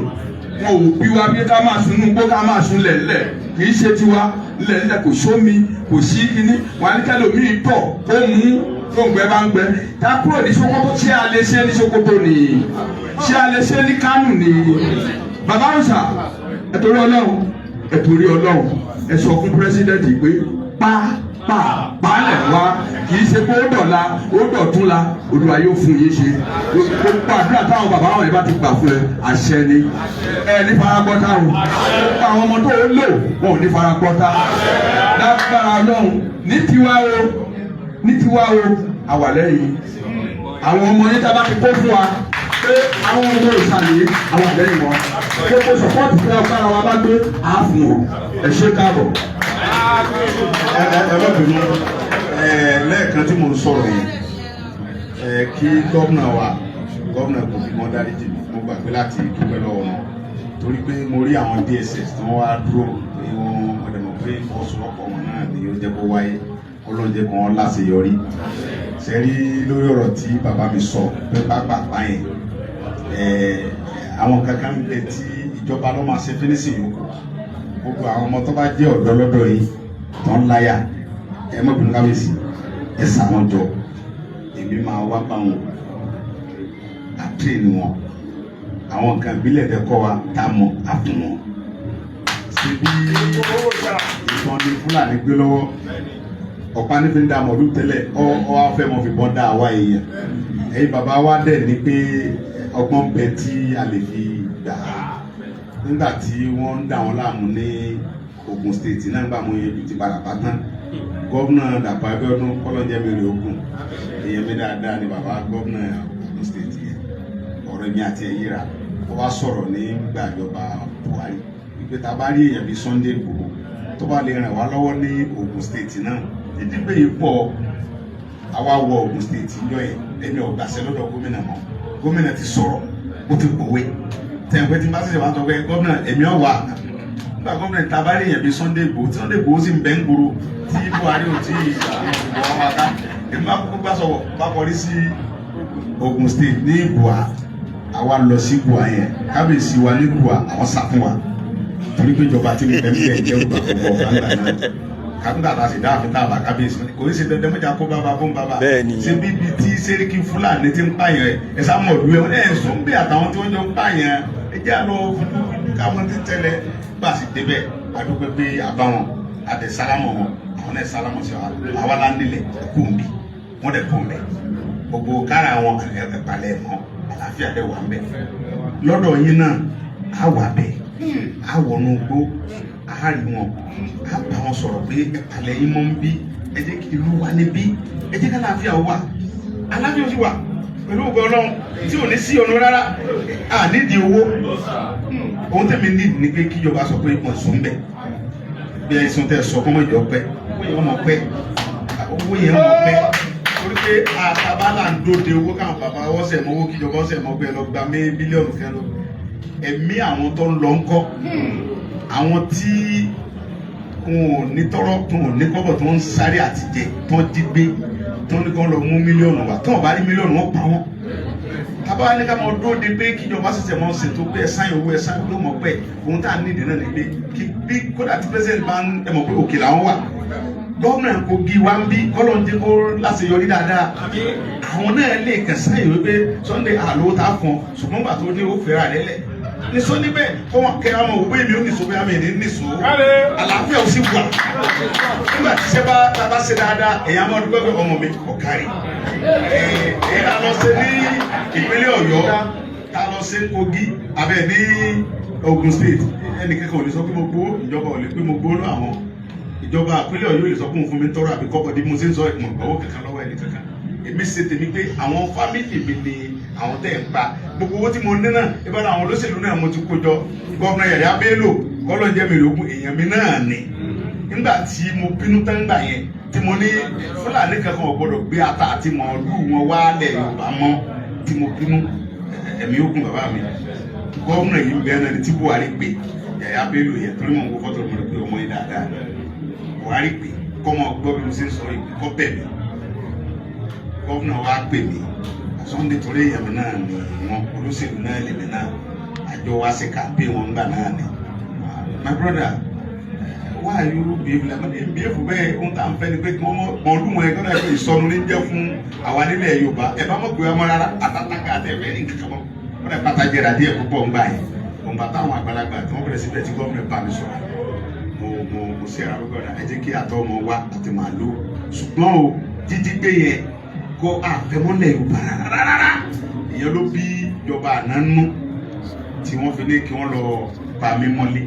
Wọn ò bí wa bí ká máa sùn nínú ká máa sùn lẹ̀lẹ̀, kì í ṣe tiwa. Lẹ̀lẹ̀ kò sómi, kò sí kíní. Wọn á ní kẹlòmíì tọ̀ kó mú tó ń gbẹ bá ń gbẹ ká kúrò ní Sokoto. Ṣé a lè ṣe ní Sokoto ni? Ṣé a lè ṣe ní Kánò ni? Bàbá Ọ̀sà, ẹ torí Ọlọ́run, ẹ torí Ọlọ́run, ẹ sọ fún president pé pa pa paálẹ̀ wá. Kì í ṣe pé ó dọ̀la, ó dọ̀tún la. Olúwa yóò fún yín ṣe. Gbogbo àdúrà táwọn bàbá wọn yìí bá ti gbà fún ẹ, àṣẹ ni. Ẹ ní faragbọ́tà o. Gbogbo àwọn ọmọ tó lò, wọn ò ní faragbọ́tà lágbára Ọlọ́run. Ní tiwa o, ní tiwa o, àwà lẹ́yìn àwọn ọmọ yín. Tá a bá ti kó fún wa pé àwọn ọmọ ìsàlẹ̀, àwà lẹ́yìn wọn. Gbogbo support fún agbára wa bá gbé àá fún wọn. Ẹ ṣé, káàbọ̀. Ẹ ẹ má bínú. Ẹ lẹ́ẹ̀kan tí mo ń sọ̀rọ̀ yìí, ẹ kí gómìnà wa, gómìnà Kogi, mọ́ dáríjì mi, mo gbàgbé láti dúpẹ́ lọ́wọ́ wọn torí pé mo rí àwọn DSS tí wọ́n wá dúró pé wọ́n ọ̀dẹ̀mọ̀ pé ìfọwọ́sowọ́pọ̀ wọn náà ni ó jẹ́ kó wáyé. Ọlọ́run jẹ́ kó wọ́n láṣeyọrí. Ṣe rí lórí ọ̀rọ̀ tí bàbá mi sọ pé pápápá yẹn, àwọn kankan ń bẹ tí ìjọba ló máa ṣe finishing yòókù. Gbogbo àwọn ọmọ tó bá jẹ́ ọ̀dọ́ lọ́dọ̀ yìí tó ń láyà, ẹ má bínú kábíyèsí, ẹ sà wọn jọ, èmi máa wá bá wọn àtúrẹ́nì wọn. Àwọn nǹkan ìbílẹ̀ tẹ kọ́ wa tá a mọ̀, àfún wọn. Síbi ìbọn ni Fúlàní gbé lọ́wọ́, ọ̀pá ní fi ń da mọ̀lú tẹ́lẹ̀, ọ ọ wá fẹ́ mọ̀ fi bọ́n dá àwa èèyàn. Ẹ̀yin bàbá wa dẹ̀ ní pé ọgbọ́n bẹ tí a lè fi gbà á nígbà tí wọ́n ń dà wọ́n láàmú ní. Ogun State náà gbà mú yẹn ju ti Ìbàràpá tán. Gómìnà Dàpọ̀ Abíọ́dún, kọ́lọ́njẹ́ mi rè ogun, èèyàn mi dáadáa ni bàbá gómìnà Ogun State yẹn. Ọ̀rọ̀ mi àti ẹ̀ yíra. Ó wá sọ̀rọ̀ nígbàjọba Buhari wípé tá a bá rí èèyàn bíi Sunday Igboho tó bá lè ràn wá lọ́wọ́ ní Ogun State náà, títí pé yìí pọ̀. Àwa wọ Ogun State ńjọ́ yẹn, èmi ò gbàṣẹ lọ́dọ̀ gómìnà mọ́. Gómìnà ti sọ̀rọ̀, ó ti pòwe tẹ̀wé tí n bá ṣẹ̀ṣẹ̀ wá sọ pé gómìnà, èmi ò wà nígbà gómìnà. Tá a bá rí èèyàn bíi Sunday Igboho, tí Sunday Igboho sì ń bẹ́ ń gbòòrò, tí Buhari ò tí ì wọ́n wá ká, èmi bá kúkú gbà sọ̀wọ́ bá kọrí sí Ogun State ní Ìbùà. Àwa lọ sí Ìbùà yẹn, kábíyèsí wa ní Ìbùà, àwọn sá fún wa torí pé ìjọba tí ń bẹ ń bẹ jẹ́ ògbà gbogbo ọ̀gá ńgbà náà. Kábíyà tá a sì dá àfin tá a bá kábíyèsí, kò ní ṣe dandan mọ́jà kó bàbá fún bàbá. Ṣé bíbi tí sẹ́ríkì Fúlàní ti ń pààyàn ẹ̀ ẹ̀ sá mọ̀ lú ẹ̀ ẹ̀ sún bí àtàwọn tí wọ́n jọ ń pààyàn ẹ̀ jẹ́ àlọ́ fojú káwọn ti tẹ́lẹ̀ bá a sì débẹ̀. Adúpẹ́ pé àbá wọn àtẹ sálámọ̀ wọn, àwọn náà sálámọ̀ sí wa. Àwa la nílẹ̀ kó ń bì, wọ́n dẹ̀ kó ń bẹ̀. Gbogbo kára wọn ẹ̀pàlẹ̀ mọ́, àlàáfíà dẹ̀ wà ń bẹ̀. Lọ́dọ̀ yín náà, á wà bẹ̀, á wọnú gbó, á rí wọn, á bá wọn sọ̀rọ̀ pé ẹ̀pàlẹ̀ yín mọ́ ń bí. Ẹ jẹ́ kí ìlú wa níbí, ẹ jẹ́ ká àlàáfíà wà. Àlàáfíà sì wà pẹ̀lú ògo Ọlọ́run tí ò ní sí ọ̀nà rárá. À nídìí owó. Ohun tẹ̀mí nídìí ni pé kíjọba sọ pé wọ́n sùn bẹ̀ bí ẹ̀sùn tẹ̀ sọ kọ́mọ ìjọ pẹ́, owó yẹn mọ̀ pẹ́, owó yẹn mọ̀ pẹ́, torí pé àtàbálà ń dóde owó káwọn bàbá ọ̀sẹ̀ mọ́ owó, kíjọba ọ̀sẹ̀ mọ́ pé ẹ lọ gba mílíọ̀nù kan lọ. Ẹ̀mí àwọn tó ń lọ ń kọ́, àwọn tí wọn ò ní tọrọ, tó wọn ò ní kọ́bọ̀, tó ń sáré àtijẹ, tó ń jí gbé, tó ní kọ́ lọ mú mílíọ̀nù wá, tó wọn bá rí mílíọ̀nù, wọn pa wọn. Tábà ní ká máa dúró de pé kíjọba ṣẹ̀ṣẹ̀ máa ṣètò pé ẹ sáyìn owó, ẹ sáyìn ló mọ̀ pé ohun tá à ń nídìí náà ni pé kí bí kódà tí president bá ń ẹ mọ̀ pé òkè làwọn wà. Gómìnà Kogi wa ń bí, kọ́lọ́ ń jẹ́ kó láṣeyọrí dáadáa. Àwọn náà lè kàn sáyìn wípé Sunday àlówó tá a fún ọ, ṣùgbọ́n gbà tó ní ó fẹ́ra rẹ lẹ̀ nìṣó níbẹ̀ kó wọn kẹ́ ọmọ òwú èmi ò nìṣó bóyá mi ní nìṣó, àlàáfíà ò sì wà. Nígbà tí iṣẹ́ bá ṣe dáadáa, èèyàn máa dúpẹ́ pé ọmọ mi ọ̀kárì. Ẹ̀ ẹ̀ lọ sí ní ìpínlẹ̀ Ọ̀yọ́, tá a lọ sí Kogi abẹ́ ní Ogun State, ẹnìkankan ò lè sọ pé mo gbowó. Ìjọba ò lè pé mo gbowó lọ. Àwọn ìjọba ìpínlẹ̀ Ọ̀yọ́ ò lè sọ pé òun fún mi tọrọ àbí kọ́kọ́ di mo ṣe ń sọ ìmọ̀ ìgbàwó kankan lọ́wọ́ ẹnì kankan. Èmi ṣe tèmi pé àwọn family mi ni àwọn tẹ̀ ń pa. Gbogbo owó tí mo ní náà, ìbára àwọn olóṣèlú náà mo ti kó jọ. Gómìnà Yàyà Bello, kọ́lọ́njẹ́ mi lógún, èèyàn mi náà ni. Nígbà tí mo bínú tán gbà yẹn, tí mo ní Fúlàní kankan ò gbọdọ̀ gbé ata àti màálù wọn wálẹ̀ Yorùbá mọ́, tí mo bínú, ẹ̀mí ogun bàbá mi gómìnà yìí ń bẹ́ẹ̀ náà ni tí Buhari pè Yàyà Bello yẹn, torí mo ń wo fọ́tò mi rẹ̀ pé ọmọ yìí dáadáa. Buhari pè kọ́ mọ gbọ́ bí mo ṣe ń sọ yìí, kọ́ bẹ̀ mí. Gómìnà wa pè mí, Sunday, torí èèyàn mi náà ni wọn, olóṣèlú náà lèmi náà, àjọ wa ṣe campaign wọn gbà náà ni. "My brother, why are you behave like that?" Behave bẹ́ẹ̀. Ohun tá à ń fẹ́ ni pé kí wọ́n mọ ọdún wọn ẹgbẹ́ náà pé ìsọnù ní jẹ́ fún àwa nílẹ̀ Yorùbá. Ẹ bá mọ̀ pé ọmọ rárá àtàtàkà àti ẹ̀fẹ́ ní kankan mọ́. Wọ́n dẹ̀ pátá jẹrà díẹ̀ púpọ̀ ńgbà yẹn. Òǹgbà táwọn àgbàlagbà tí wọ́n bẹ̀rẹ̀ síbẹ̀ tí gómìnà bá mi sọ̀rọ̀, mo ṣe ara gbọ́dọ̀ ẹ jẹ́ kí àtọ́ ọmọ wa àti màálù, ṣùgbọ́n o jíjí gbé yẹn kó àfẹmọ́lẹ̀ Yorùbá rárá. Ìyẹn ló bí ìjọba àná nú tí wọ́n fi ní kí wọ́n lọ pa mí mọ́lé.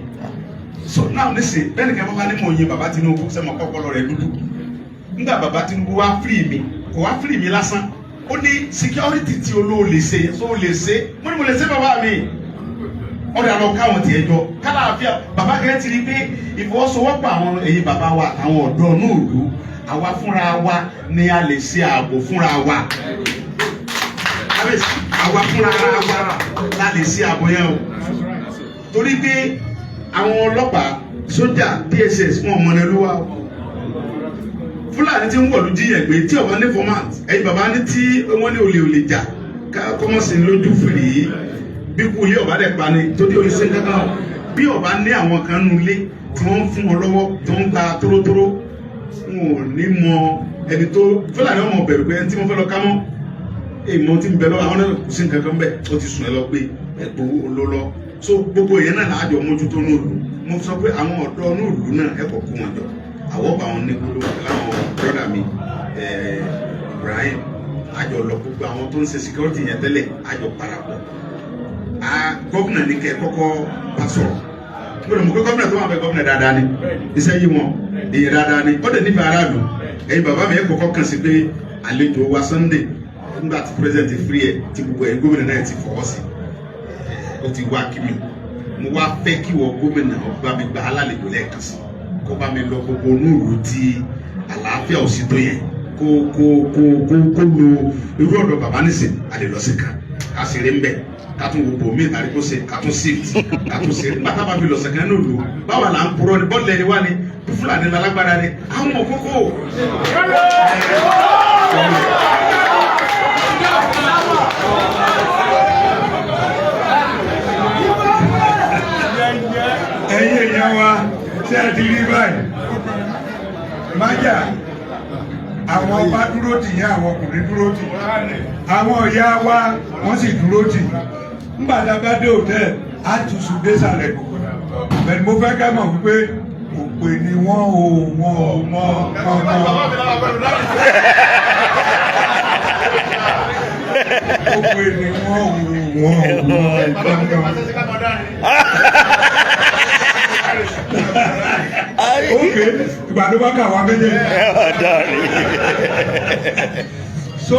So now nísìn bẹ́ẹ̀ ni kí wọ́n bá ní mò ń yin bàbá Tinubu sẹ́mọ̀ kọ́kọ́lọ́ rẹ̀ dúdú. Nígbà bàbá Tinubu wá free mi, kò wá free mi lásán, ó ní security tí olóò lè ṣe tó lè ṣe. Mo ní mo lè ṣe, bàbá mi. Ọ̀dà lọ káwọn tiẹ̀ jọ kálàáfíà. Bàbá kẹ́ ti rí pé ìfọwọ́sowọ́pọ̀ àwọn ẹ̀yin bàbá wa àtàwọn ọ̀dọ́ náà lù àwa fúnra wa ni a lè ṣe ààbò fúnra wa. Àwa fúnra wa la lè ṣe ààbò yẹn o, torí pé àwọn ọlọ́pàá, sójà, DSS, wọn mọ̀ ní olúwa o. Fúlàní tí ń wọ̀lú jíyàn gbé tí ọba ní format, ẹ̀yin bàbá ní tí wọ́n ní olè jà kọ́mọ̀sí lójú fìrí yìí. Bí kú ilé ọba dẹ̀ pa ni tó dé oníṣẹ́ kankan o. Bí ọba ní àwọn kan nù ilé tí wọ́n ń fún wọn lọ́wọ́, tí wọ́n ń gba tórótóró, wọn ò ní mọ ẹni tó fúlàní. Ọmọ bẹ̀rù pé ẹni tí wọ́n fẹ́ lọ ká mọ́ èèmọ̀ tí ń bẹ lọ́wọ́ àwọn náà, kò sí nǹkan kan bẹ́ẹ̀, ó ti sùn ẹ lọ pé ẹ̀gbọ́n ló lọ. So gbogbo ìyẹn náà láàjọ mójútó ní òlu. Mo sọ pé àwọn ọ̀dọ́ ní òlu náà, ẹ kọ̀ kó wọn jọ, àwọ̀ bá wọn ní gbólóhùn láwọn brother mi Ibrahim, àjọ lọ. Gbogbo àwọn tó ń ṣe security yẹn tẹ́lẹ̀, àjọ parapọ̀. A gómìnà ní kẹ́ kọ́kọ́ bá sọ̀rọ̀. Gbọ́dọ̀ mọ̀ pé gómìnà tó wà bẹ gómìnà dáadáa ni, iṣẹ́ yí wọn èyí dáadáa ni, ó dẹ̀ nífẹ̀ẹ́ aráàlú. Ẹ̀yin bàbá mi ẹ̀ kọ́kọ́ kàn sí pé àlejò wa Sunday nígbà tí president free ẹ̀ tí gbogbo ẹ̀yin gómìnà náà ti fọwọ́ sí, ó ti wá kí mi. Mo wá fẹ́ kí wọ́n gómìnà ọba mi gba alálejò lẹ́ẹ̀kan sí, kó bá mi lọ gbogbo onúùlù tí àlàáfíà ò sí tó yẹn, kó kó kó kó kó lo irú ọ̀dọ̀ bàbá nísìn àlè lọ sí kan ká sì rí ń bẹ̀, ká tún wo bòmí ìtàrí kó ṣe, ká tún shift, ká tún ṣe. Nígbà tábà fi lọ̀sẹ̀ kan ní òlu báwa là ń purọ́ ni, bọ́ọ̀lù ẹni wá ni, bí Fúlàní lálágbára ni àwọn ọmọ kókó. Ẹ̀yin èèyàn wa, ṣé ẹ ti rí báyìí? Májà, àwọn ọba dúró tì yín, àwọn ọkùnrin dúró tì yín, àwọn ìyá wa wọ́n sì dúró tì yín. Nígbà tá a bá dé hòtẹ́ẹ̀lì, á tùsù désàlẹ̀ gbogbo. Bẹ́ẹ̀ni, mo fẹ́ ká mọ̀ wípé òpè ni wọ́n ò wọ́n ò mọ̀ ọmọ. Òpè ni wọ́n ò wọ́n ò mọ̀ ọmọ. Ok, ìgbà tó bá kà wá méjèèjì. So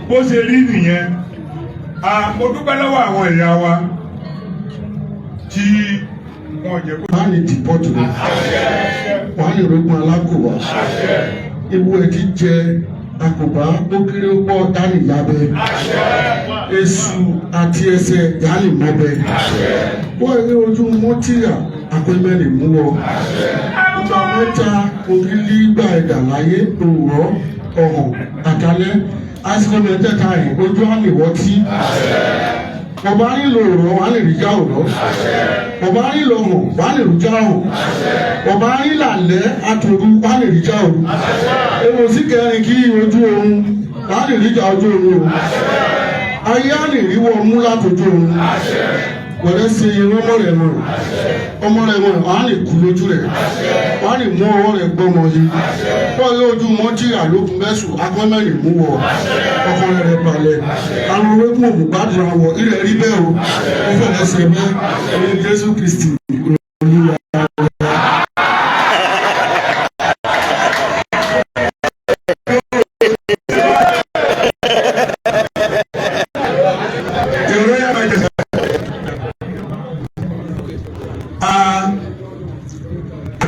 bó ṣe rí nìyẹn. Mo dúpẹ́ lọ́wọ́ àwọn ìyá wa tí wọ́n jẹ́ kó. Wàá lè dìpọ́tù rẹ̀, wàá lè rógun alákòwà, ewu ẹ̀ ti jẹ àkùbá, ó kéré ó pọ̀ dání yabẹ́, èṣù àti ẹsẹ̀ yálè mọ́bẹ, wọ́n rí ojú mọ́tìrà akọ́mẹ́lì mú wọ. Ìgbà mẹ́ta ògìlì gba ẹ̀dà láyé, òwúrọ̀, ọ̀hàn, àtàlẹ́. Àsìkò mẹ́tẹ̀ẹ̀ta yìí ojú àlè wọ́tí. Ọba nílò òrọ̀, wà lè rí já òrọ̀. Ọba nílò ọ̀hàn, wà lè rí já ọ̀hàn. Ọba nílò àlẹ́ àtòru, wà lè rí já òru. Èrò sí kẹrin kí ojú oorun, wà lè rí já ojú oorun o. Ayé á lè rí wọ mú látòjú oorun. Wẹ̀rẹ̀ ṣe irun ọmọ rẹ̀ mọ̀, ọmọ rẹ̀ mọ̀, wà á lè kú lójú rẹ̀, wà á lè mú ọwọ́ rẹ̀ gbọ́mọ yìí. Wọ́n yóò ojú mọ́tìrà lókun mẹ́sùn akọ́mẹ́rin mú wọ ọkàn rẹ̀ balẹ̀. Àwọn orógùn òmù gbàdúrà wọ ilẹ̀ rí bẹ́ẹ̀ o. Ó fẹ̀lẹ́ ṣe bẹ́ẹ̀ ní Jésù Kristi Olúwa.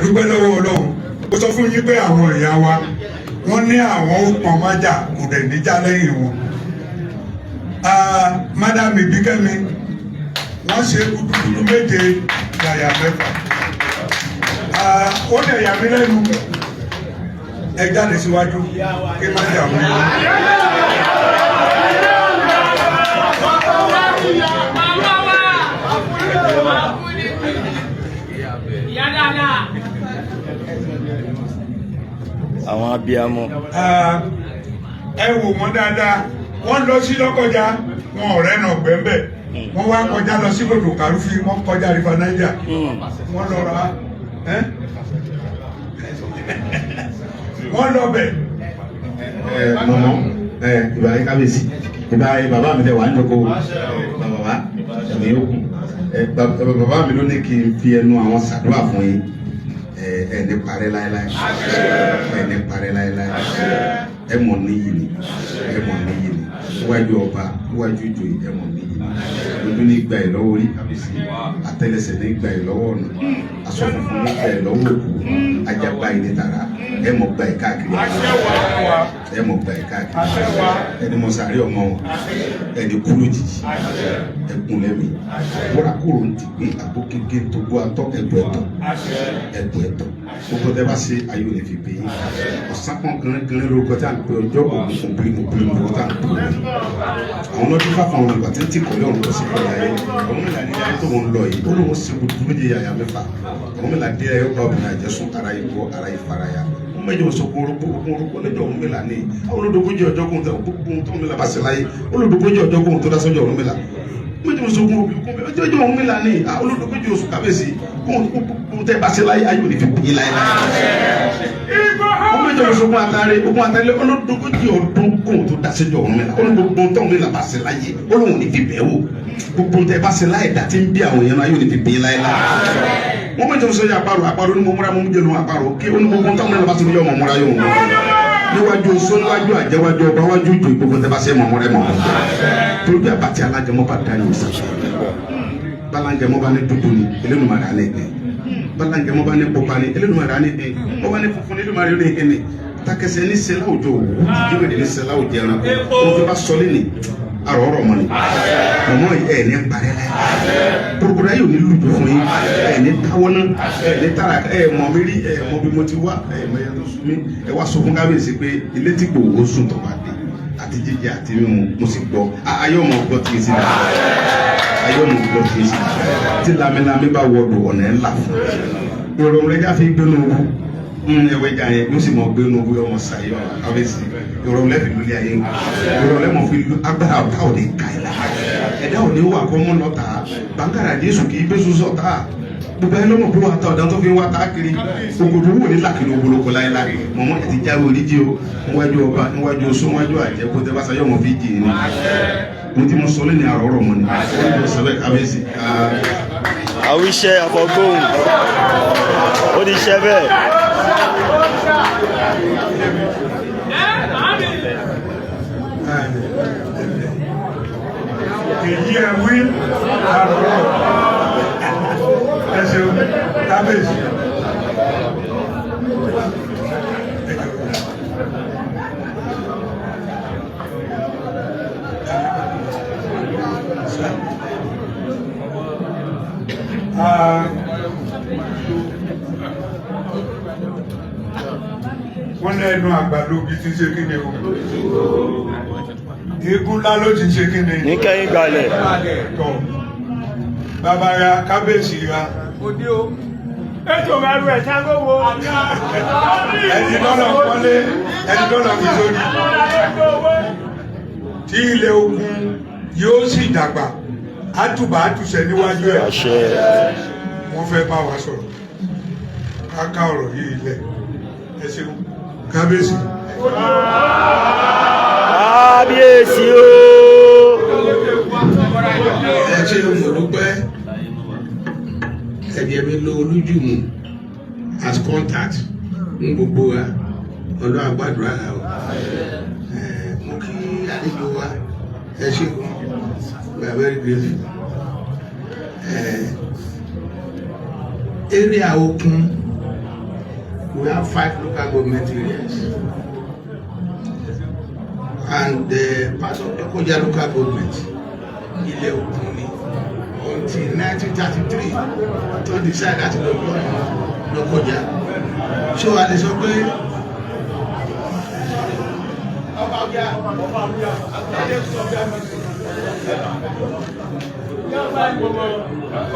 Dúpẹ́ lọ́wọ́ Ọlọ́run. Ó sọ fún yín pé àwọn ìyá wa wọ́n ní àwọn ó pọn májà, kò dẹ̀ níjà lẹ́yìn wọn. Madam Ibikẹ́mi, wọ́n ṣe gudugudu méje yàyà mẹ́fà. Ó dẹ̀ yà mí lẹ́nu. Ẹ jáde síwájú kí májà wọn. Àwọn abiyamọ. Ẹ wò wọ́n dáadáa, wọ́n lọ sí Lọ́kọjá, wọn ọ̀rẹ́ náà gbẹ́ńbẹ̀, wọ́n wá kọjá lọ sí kòtò kàrúfì, wọ́n kọjá River Niger, wọ́n lọ ra wọ́n lọ bẹ̀. Mọ̀mọ́ ẹ, ìbá yín kábíyèsí, ìbá yín bàbá mi tẹ wà ń jókòó, bàbá ẹ̀mí yóò kù. Bàbá mi ló ní kí n fi ẹnu àwọn ṣàdúrà fún yín. Ẹ ní parẹ́ láéláé, ẹ ní parẹ́ láéláé, ẹ mọ̀ níyì ni, ẹ mọ̀ níyì ni níwájú ọba, níwájú ìjòyè, ẹ mọ̀ níyì ni. Ojú ní gba ẹ̀ lọ́wọ́ orí kábíyèsí, àtẹ́lẹsẹ̀ ní gba ẹ̀ lọ́wọ́ ọ̀nà, aṣọ funfun ní gba ẹ̀ lọ́wọ́ òkú, ajagba yìí ní tàrà, ẹ mọ̀ gba ẹ̀ káàkiri, ẹ mọ̀ gba ẹ̀ káàkiri, ẹni mọ̀ sàárè ọmọ wọn, ẹni kú lójijì, ẹkùn lẹ́mí wúrakúrò ń ti gbé àgbo kéke tó gbó atọ́ ẹ̀bù ẹ̀tọ́ ẹ̀bù ẹ̀tọ́ gbogbo tẹ bá ṣe ayé ò lè fi bẹ́ẹ̀. Ọ̀sán kan gẹ́gẹ́ lórúkọ tí a ń pè ọjọ́ ògùn bírímù bírímù lórúkọ tí a ń pè ọ́. Àwọn ọlọ́dún fáfọ àwọn ìgbà tí ń tì kọ́lé ọ̀run lọ sí kọ́lé ayé. Ọ̀run mìíràn ní ayé tó ń lọ yìí, ó lóun ṣe gbogbo méje yàyà mẹ́fà. Ọ̀run mìíràn dé ayé, ọba obìnrin àjẹsùn, ara yìí bọ́ ara yìí faraya. Wọ́n mẹ́jọ sọ kó orúkọ orúkọ lẹ́jọ́ ọ̀run mìíràn ní àwọn olódógójì ọjọ́ kóhun tó gbogbo tó mìíràn bá ṣe láyé, olódógójì ọjọ́ kóhun tó dá sọ́jọ́ ọ̀run mìíràn méjì oṣù ogun òbí kún ọjọ́ ọjọ́ ọ̀run mìíràn ní àwọn olódógójì oṣù kábíyèsí kóhun tó tẹ́ bá ṣe láyé, ayé ò ní fi bí láyé láyé. Méjì lọ sọgbọn atare ogun atare olódógójì ọdún kóhun tó dá síjọ ọ̀run mi la. Olódógbò tóun mi là bá ṣe láyé, olóhùn ní fi bẹ́ẹ̀ wò. Gbogbo tẹ bá ṣe láyé dá tí ń bí àwọn èèyàn náà yóò ní fi bí láyé láyé. Wọ́n méjì lọ sọ àparò, àparò ní mo múra, mo mú jẹnu àparò kí onígbogbo tóun mi là bá ṣe yọ ọmọ múra yóò mú níwájú oṣó, níwájú àjẹwájú ọba, wájú ìjò, gbogbo tẹ bá ṣe mọ̀ múra mọ̀ torí bí àbàtì alájẹmọ́ bá dá yóò sàṣẹ balanjẹmọ́ bá ní dúdú ni Elédùmarè á ní gbẹ, balanjẹmọ́ bá ní pupa ni Elédùmarè á ní gbẹ, wọ́n bá ní funfun ní Elédùmarè ní ẹni takẹsẹ ní sẹlá òjò òwú jíwèé ní sẹlá òjò ẹranko wọn fi bá sọlé ni arọ ọrọ mọ ni mọmọ ẹ ní parẹ́ la kúrúkúrú ayé òní lùdú fún yín, ẹ ní táwọnà, ẹ ní tara, ẹ mọ mi rí, ẹ mọ bí mo ti wá, ẹ mọ ẹ tó sún mi. Ẹ wá sọ fún kábíyèsí pé ilé tí kò wó sùn tó bá dé àti jíjẹ àti mímu, mo sì gbọ́ ayé ọmọ gbọ́ tí n sì dá, ayé ọmọ gbọ́ tí n sì dá. Tí lamilami bá wọdù ọ̀nà ẹ̀ ńlá fún ìrọ̀rùn rẹ̀ jáfe gbénu owó ẹwẹ́ jà yẹn yóò sì mọ gbénu owó ọmọ sàyẹ ọ̀rọ̀ kábíyèsí. Ìrọ̀rùn lẹ́fì lórí ayé, ìrọ̀rùn lẹ́mọ̀ fi agbára ọ̀tá ò ní ka ẹ̀ la, ẹ̀dá ò ní wà kọ́ mọ́ lọ́ta bàǹkàrà Jésù kì í bẹ́sù sọ̀tà. Gbogbo ẹ lọ́mọ̀ pé wà á ta ọ̀dà tó fi ń wá tá kiri òkòtò wò ní làkìlì ògbólókò láéláé. Mọ̀mọ́ ẹ ti jáwé oríjì o, níwájú ọba, níwájú oṣó, níwájú àjẹ kó tẹ bá sayọ́ mọ̀ fi jì ní mo ti mọ sọ lẹ́ni àrọ̀ ọ̀rọ̀ mọ́ ni ó sọ bẹ́ẹ̀ kábíyèsí. Àwíṣẹ àfọgbóhùn, ó ti ṣẹ bẹ́ẹ̀. Èyí ẹ wí àrọ̀, ẹ ṣeun kábíyèsí. Wọ́n lẹ́nu àgbàdo bí ti ṣe kí ni o, eégún ńlá ló ti ṣe kí ni. Ní kẹ́yìn gbalẹ̀. Tọ̀ bàbá ra kábíyèsí ra. Ètò ẹrù ẹ̀ ṣáńgó wo. Ẹni lọ́nà pọ́nlé, ẹni lọ́nà fi sórí tí ilẹ̀ ogun yóò sì dàgbà àtùbà àtùsẹ̀ níwájú ẹ̀. Àṣẹ. Wọ́n fẹ́ bá wa sọ̀rọ̀ káká ọ̀rọ̀ yìí lẹ̀. Ẹ ṣeun kábíyèsí. Kábíyèsí o. Ẹ ṣe, mo dúpẹ́. Ẹ̀jẹ̀ mi lo Olújùmù as contact ń gbogbo wa. Ọlọ́run àgbàdúrà o. Mo kí àlejò wa, ẹ ṣe gan, we are very grateful. Area Okun, we have five local government areas and part of Lokoja local government. Ilẹ̀ Òkun ni until 1933 tó decide láti lọ join Lọ́kọ́jà. So a lè sọ pé ọba ọjà.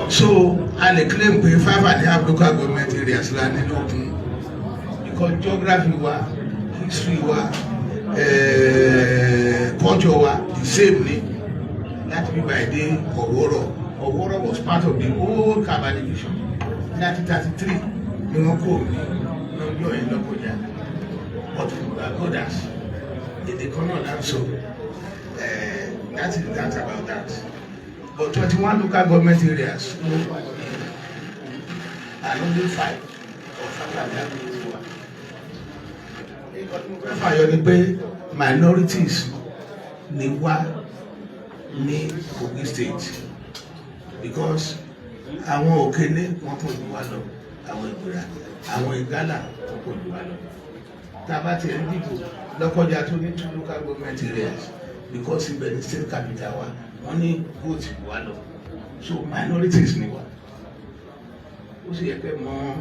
So a lè claim pé 5½ local government areas la ní lókun because geography wa, history wa, culture wa the same ni láti bí by dé Ọ̀wọ́rọ̀. Ọ̀wọ́rọ̀ was part of the old Kabba division. 1933 ni wọ́n kó ní lọ́jọ́ yẹn Lọ́kọ́jà, but we are brothers, èdè kan náà là ń sọ. That is that about that. But 21 local government areas ló wà ní and only five or 5½ ló wà. Nǹkan tí mo fẹ́ fàyọ ni pé minorities ni wá ní Kogi State because àwọn Òkèlè wọn pọ̀ jù wá lọ, àwọn Ìgbìrà, àwọn Ìgálà wọn pọ̀ jù wá lọ. Tá a bá ti ń dìbò Lọ́kọ́jà tó ní two local government areas because ibẹ̀ ní state capital wa, wọ́n ní vote jù wá lọ. So minorities ni wá, ó sì yẹ kẹ́ mọ̀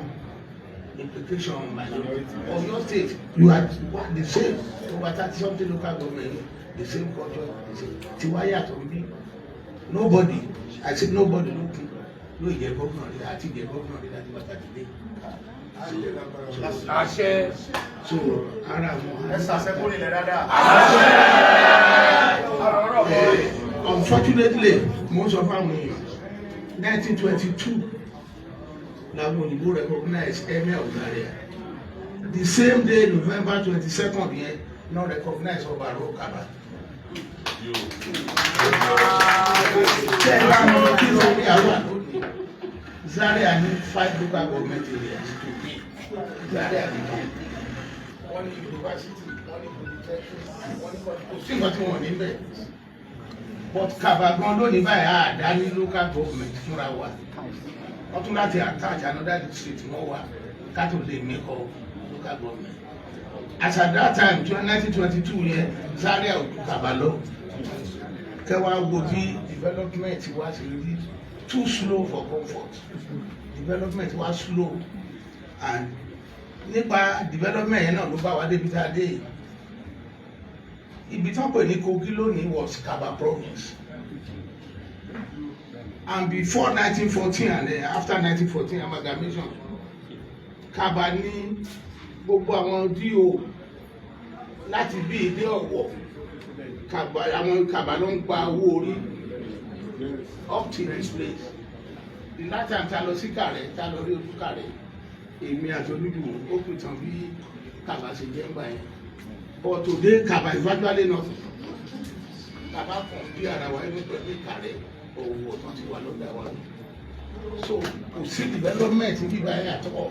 implication minority. Ọ̀yọ́ State, you are the same, over 30 something local government, the same culture, the same tiwa yàtọ̀ ń bí. Nobody, I say nobody ló kún ló jẹ gómìnà rí àti jẹ gómìnà rí láti wákàtí dé. Àṣẹ. So ara àwọn. Ẹ ṣàṣẹ́kù nílẹ̀ dáadáa. Unfortunately, mo ń sọ fáwọn èèyàn, 1922 làwọn òyìnbó recognize Emir of Zaria. The same day, November 22nd yẹn, náà recognize Ọba Àró Kaba. Tẹ́ ẹ bá mọ kí Zaria wà lónìí, Zaria ní five local government areas to be Zaria nìkan. Wọ́n ní university, wọ́n ní polytechnic, wọ́n ní, kò sí nǹkan tí wọ́n ní bẹ́ẹ̀. But Kaba gan lónìí báyìí, àdá ní local government fúnra wa. Wọ́n tún láti attach another district mọ́ wa ká tó lè make up local government. As at that time, 1922 yẹn, Zaria ò ju Kaba lọ. Kẹwàá wo bí development wa ṣe rí, too slow for comfort. Development wa slow, and nípa development yẹn náà ló bá wa débi tá a dé yìí. Ibi tí wọ́n pè ní Kogi lónìí was Kaba province, and before 1914 and then after 1914 amalgamation, Kaba ní gbogbo àwọn D.O láti bí ilé Ọ̀wọ̀. Kaba, àwọn Kaba ló ń gba owó orí up to this place. The last time ta lọ sí Kàrẹ́, ta lọ rí ojú Kàrẹ́, èmi àti Olújùwọ̀n, ó pìtàn bí Kaba ṣe jẹ́ ńgbà yẹn. But today, Kaba is virtually nothing. Kaba kàn bí ara wa ẹni pẹ̀lú Ìkàrẹ́, Ọ̀wọ̀ tán ti wà lọ́dà wa. So kò sí development bíbá yẹn àtọ́.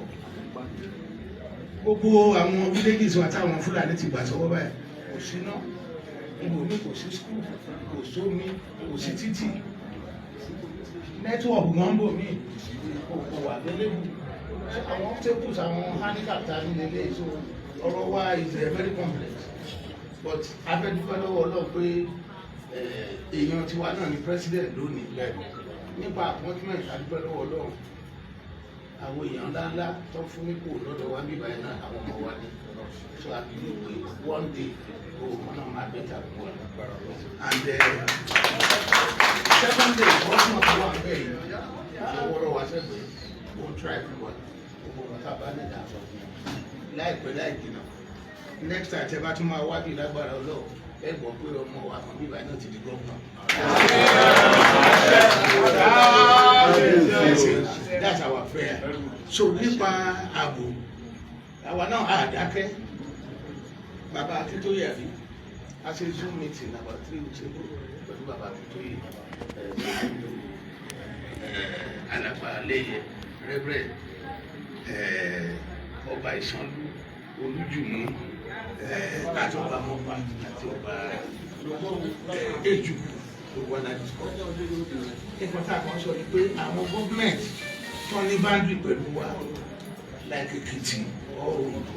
Gbogbo àwọn villages wa táwọn Fúlàní ti gbà sọ́wọ́ báyìí, kò sí náà ibòmí, kò sí school, kò sómi, kò sí títì, network gan bò mí kò wà available. Àwọn obstacles, àwọn handicap ta ní lélẹ̀. So ọ̀rọ̀ wa is very complex, but a fẹ́ dúpẹ́ lọ́wọ́ Ọlọ́run pé èèyàn tiwa náà ni president lónìí. Nípa appointment, a dúpẹ́ lọ́wọ́ Ọlọ́run, àwọn èèyàn ńláńlá tó fún nípò lọ́dọ̀ wa bíbá yẹn náà, àwọn ọmọ wa ní. So I believe pé one day, owó náà máa better fún wa. And second day, gómìnà tó wà bẹ́ẹ̀ yìí, àwọ̀rọ̀ wa sẹ́gbẹ̀ẹ́, ó ń try fún wa. Gbogbo nǹkan tá a bá ní ìdá sọ fún wa láìpẹ́ láì jìnnà, next time tẹ bá tún máa wá bí, lágbára Ọlọ́run, ẹ gbọ́ pé ọmọ wa kan bíbá náà ti di gómìnà. That's our prayer. So nípa ààbò, àwa náà àdákẹ́. Bàbá Akíntóyè, àbí a ṣe Zoom meeting about 3 weeks ago pẹ̀lú bàbá Akíntóyè, alàgbà Lẹ́yẹ, Reverend, Ọba Ìsanlú, Olújùmú, àti Ọba Mọ́pà àti Ọba Èjùkù. Gbogbo wa la discuss. Nǹkan tá a kàn sọ ni pé àwọn gọ́ọ̀mẹ̀ntì tó ní boundary pẹ̀lú wa, like Èkìtì or Ondo,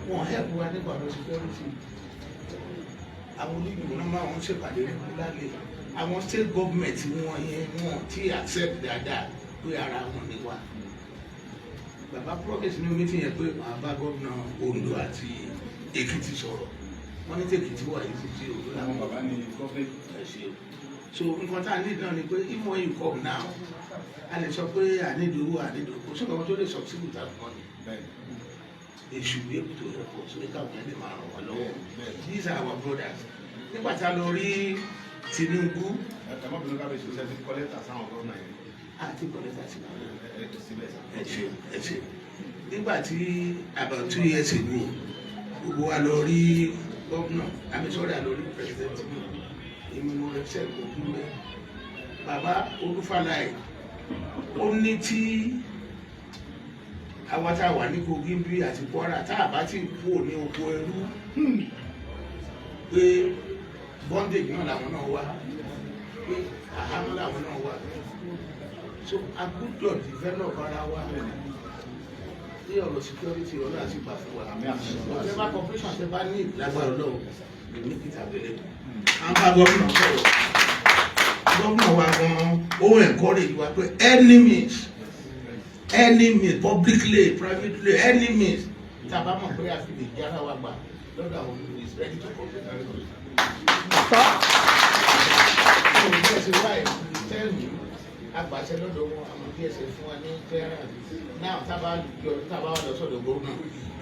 wọn help wa nípa ọ̀rọ̀ security. Àwọn onígbìmọ̀ náà máa ń ṣèpàdé regularly. Àwọn state government wọn yẹn, wọn ti accept dáadáa pé ara wọn ni wa. Bàbá promise ní meeting yẹn pé màá bá gómìnà Ondo àti Èkìtì sọ̀rọ̀. Wọ́n ní tèkìtì wà yìí títí Ondo làwọn. Bàbá ní gọ́ọ̀mẹ̀ntì. Ẹ ṣe. So nǹkan tá a need náà ni pé even when you come now, a lè sọ pé a need owó, a need owó. Kò sí nǹkan tó lè succeed without money. They should be able to help us so káwọn yẹn lè máa ràn wá lọ́wọ́. These are our brothers. Nígbà tá a lọ rí Tinubu. Ẹ má bínú, kábíyèsí, ṣe ti kọ lẹ́tà sáwọn gómìnà yẹn? Àti kọ lẹ́tà sí wọn. Ẹ ẹ síbẹ̀ sá. Ẹ ṣe, ẹ ṣe. Nígbà tí about 2 years ago, gbogbo wa lọ rí gómìnà, àmì sọ́rí, àlọ́ rí President Tinubu. Èmi mo represent Kogi mẹ́. Bàbá Olúfàlàyé, ó ní tí àwa tá a wà ní Kogi bí àti Kwara, tá a bá ti kú ní oko ẹrú, pé bondage náà làwọn náà wà, pé àhámọ́ làwọn náà wà. So a gbọ́dọ̀ develop ara wa ní ọ̀rọ̀ security. Ọlọ́run àti ìgbà fún wa. Whatever cooperation tẹ bá ní, lágbára Ọlọ́run, we make it available. À ń bá gómìnà sọ̀rọ̀. Gómìnà wa gan, ó encourage wa pé any means, any means, publicly, privately, any means tá a bá mọ̀ pé a fi lè jára wa gbà lọ́dọ̀ àwọn olùkọ́, is ready to cooperate. So bẹ́ẹ̀ ṣe wáyé, tell me, agbàṣẹ lọ́dọ̀ wọn, àwọn DSS fún wa ní clearance. Now, tábà yọ, tábà wà lọ sọ́dọ̀ gómìnà,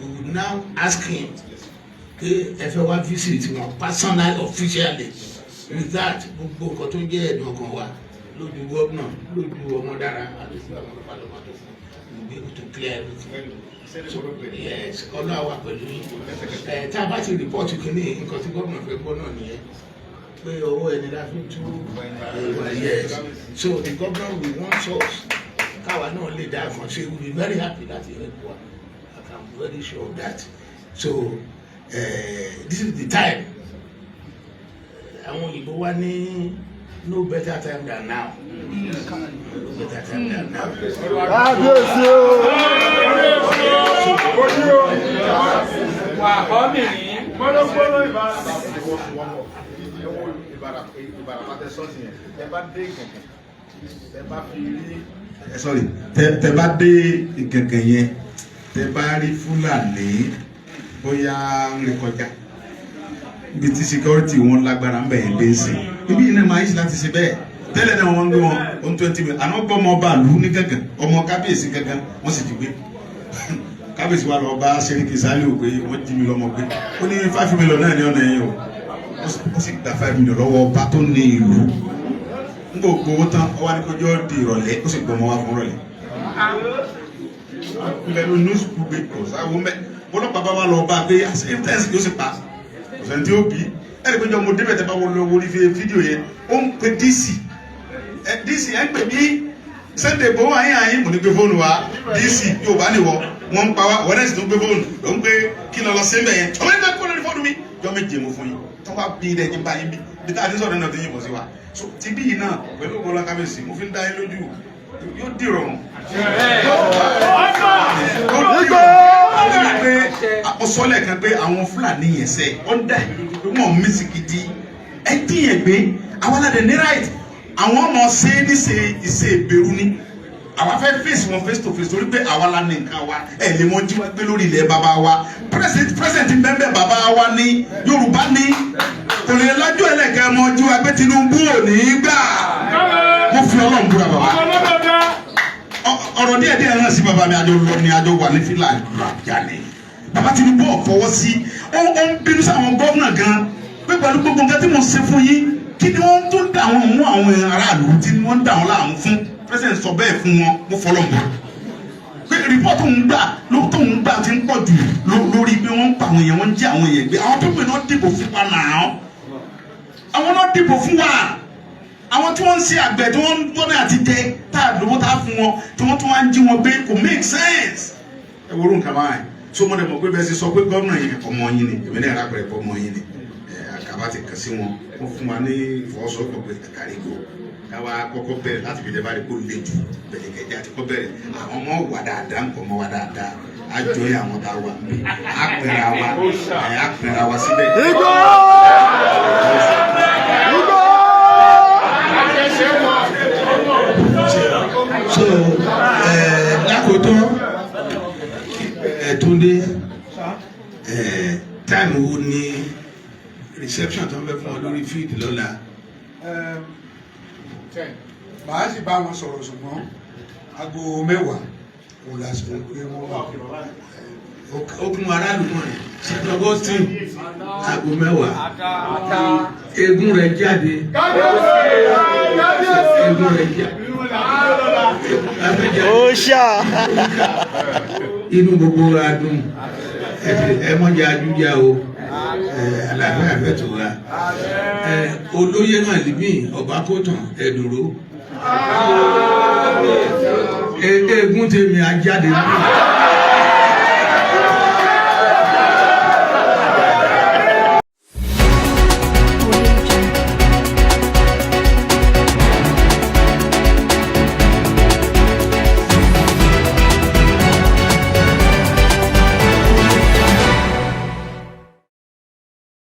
we would now ask him pé ẹ fẹ́ wá visit wọn personally, officially. With that, gbogbo nǹkan tó ń jẹ́ ẹ̀dùn ọkàn wa. Lójú gómìnà, lójú ọmọdára, àlójú àwọn ọlọ́pàá lọ́mọ tó fún we be able to clear everything. So yes, Ọlọ́run wà pẹ̀lú yín. Ẹ tá a bá ti report kínní, nǹkan tí gómìnà fẹ́ gbọ́ náà nìyẹn, pé owó ẹni la fi tú. Yes, so the governor will want us, káwa náà lè dá nǹkan ṣe. We will be very happy láti help wa. I am very sure of that. So this is the time. Àwọn òyìnbó wa ní no better time than now, no better time than now. Kábíyèsí o. Wà á mìíní. Gbólógbóló ìbára. Ìbàràpá tẹ sọ́ọ̀tì yẹn, ẹ bá dé Ìgàngàn, ẹ bá fi rí. Ẹ sorry, tẹ bá dé Ìgàngàn yẹn, tẹ bá rí Fúlàní bóyá ń rìn kọjá ibi tí security wọn lágbára ń bẹ̀ yẹn dé sí ibi yìí náà, máa yí sí láti ṣe bẹ́ẹ̀. Tẹ́lẹ̀ náà, wọ́n ń gbé wọn one 20 million. Àná gbọ́ ọmọ ọba àlù ní Gàngàn, ọmọ kábíyèsí Gàngàn, wọ́n sì ti gbé. Kábíyèsí wa lọ bá Sẹ́ríkì Sálíù pé wọ́n jí mi lọ́mọ gbé. Ó ní 5 million náà ní ọ̀nà yẹn o. Ó sì gba 5 million lọ́wọ́ ọba tó ní ìlú. N kò gbowó tán, ọwọ́ adékọjọ́ di ìrọ̀lẹ́, ó sì gbọmọ wá fún ìrọ̀lẹ́ nbẹ̀rù news gbogbo kò sáwọ́ mbẹ́. Bọ́lọ́pàá bá wà lọ bá a pé àṣẹ yóò sì pa ọ̀sẹ̀ tí ó bí ẹ̀rí pé jọ mo débẹ̀. Tẹ́ bá wọlé orí fídíò yẹn, ó ń pe DC, DC ẹ̀ ń pè mí, Sunday Igboho àyín àyín. Mo ní gbé fóònù wa, DC yóò bá nìwọ, wọ́n ń pa wá, wọ́n náà sì tún gbé fóònù ló ń gbé kí lọ lọ sí mbẹ̀ yẹn. Ọmọ ẹgbẹ́ kó lórí fóònù mi jọ méje mo fún yín tó wá bí ilẹ̀ yín bá yín bí bí tá a ti sọ̀rọ̀ náà tó yín bọ̀ sí wa. So ti bí yìí náà pẹ̀lú ọgbọ́n kábíyèsí, mo fi ń dá yín lójú, yóò dìrọ̀rùn, yóò dìrọ̀rùn pé ọsọlẹ̀ kan pé àwọn Fúlàní yẹn sẹ́ ọ́ ń dá ìlú lójú pé wọ́n mí sí gidi. Ẹ dín yẹn gbé, àwọn aládé ní right, àwọn ọmọ ṣe é ní ṣe ìṣe ìbẹ̀rù ni. Àwa fẹ́ face wọn face to face torí pé àwa la ní nǹkan wa. Ẹ lè mọ jí wa gbé lórí ilẹ̀ bàbá wa. President bẹ́ẹ̀ bàbá wa ní Yorùbá ní kò lè lájọ́ ẹlẹ́kẹ́ mọ jí wa gbé. Tinubu ò ní í gbà. Mo fi Ọlọ́run búra, bàbá. Ọ̀rọ̀ díẹ̀ díẹ̀ náà sí bàbá mi, àjọ lọ ni, àjọ wà ní fìlà ìlú ni. Bàbá Tinubu ò fọwọ́ sí. Ó ń bínú sáwọn gómìnà gan pé pẹ̀lú gbogbo nǹkan tí mo ṣe fún yín, kí ni wọ́n tún dà wọ́n mú àwọn aráàlú tí wọ́n ń dà wọ́n láàmú fún? President sọ bẹ́ẹ̀ fún wọn. Mo fọlọ́ mọ́ pé report tó ń gbà ló tó ń gbà ti ń pọ̀ jù lórí pé wọ́n ń pa àwọn èèyàn, wọ́n ń jí àwọn èèyàn gbé. Àwọn pípé náà dìbò fún wa náà, àwọn náà dìbò fún wa. Àwọn tí wọ́n ń ṣe àgbẹ̀, tí wọ́n ń gbọ́dọ̀ àti jẹ, tá a lówó tá a fún wọn, tí wọ́n tún wá ń jí wọn gbé, kò make sense. Ẹ wo orú nǹkan báyìí. So mo dẹ̀ mọ̀ pé bẹ́ẹ̀ ṣe sọ pé gómìnà yẹn, ọmọ yín ni, èmi náà rápẹ̀rẹ̀ pọ̀ ọmọ yín ni. Ẹ àkàbà ti kàn sí wọn, wọ́n fún wa ní ìfọwọ́sowọ́pọ̀ pé kàrígò káwa kọ́kọ́ bẹ̀rẹ̀ láti fi dẹ́bàá rí kó le jù bẹ̀rẹ̀ kẹjẹ àti kọ́ bẹ̀rẹ̀. Àwọn ọmọ wà dáadáa, ń kọ́ ọmọ wà dáadáa, á jọ yẹ àwọn tá a wà níbí, á pẹ̀rẹ̀ àwa ẹ̀, á pẹ̀rẹ̀ àwa síbẹ̀. Igbó! Igbó! So lákòótán, Túndé, time wo ni reception tó ń fẹ́ fún ọ lórí field lọ́la? Màá sì bá wọn sọ̀rọ̀, ṣùgbọ́n aago 10 òun la sọ pé wọ́n wà. Okun aráàlú mọ̀ ní St Augustine, aago 10. Eégún rẹ̀ jáde, eégún rẹ̀ jáde. Ó ṣá. Inú gbogbo wa dùn. Ẹ mọ̀jà ajújà o. Àlàáfíà fẹ́ tó wa. Olóyè náà líbí ọba kó tàn ẹ dúró. Eégún tèmi ajáde.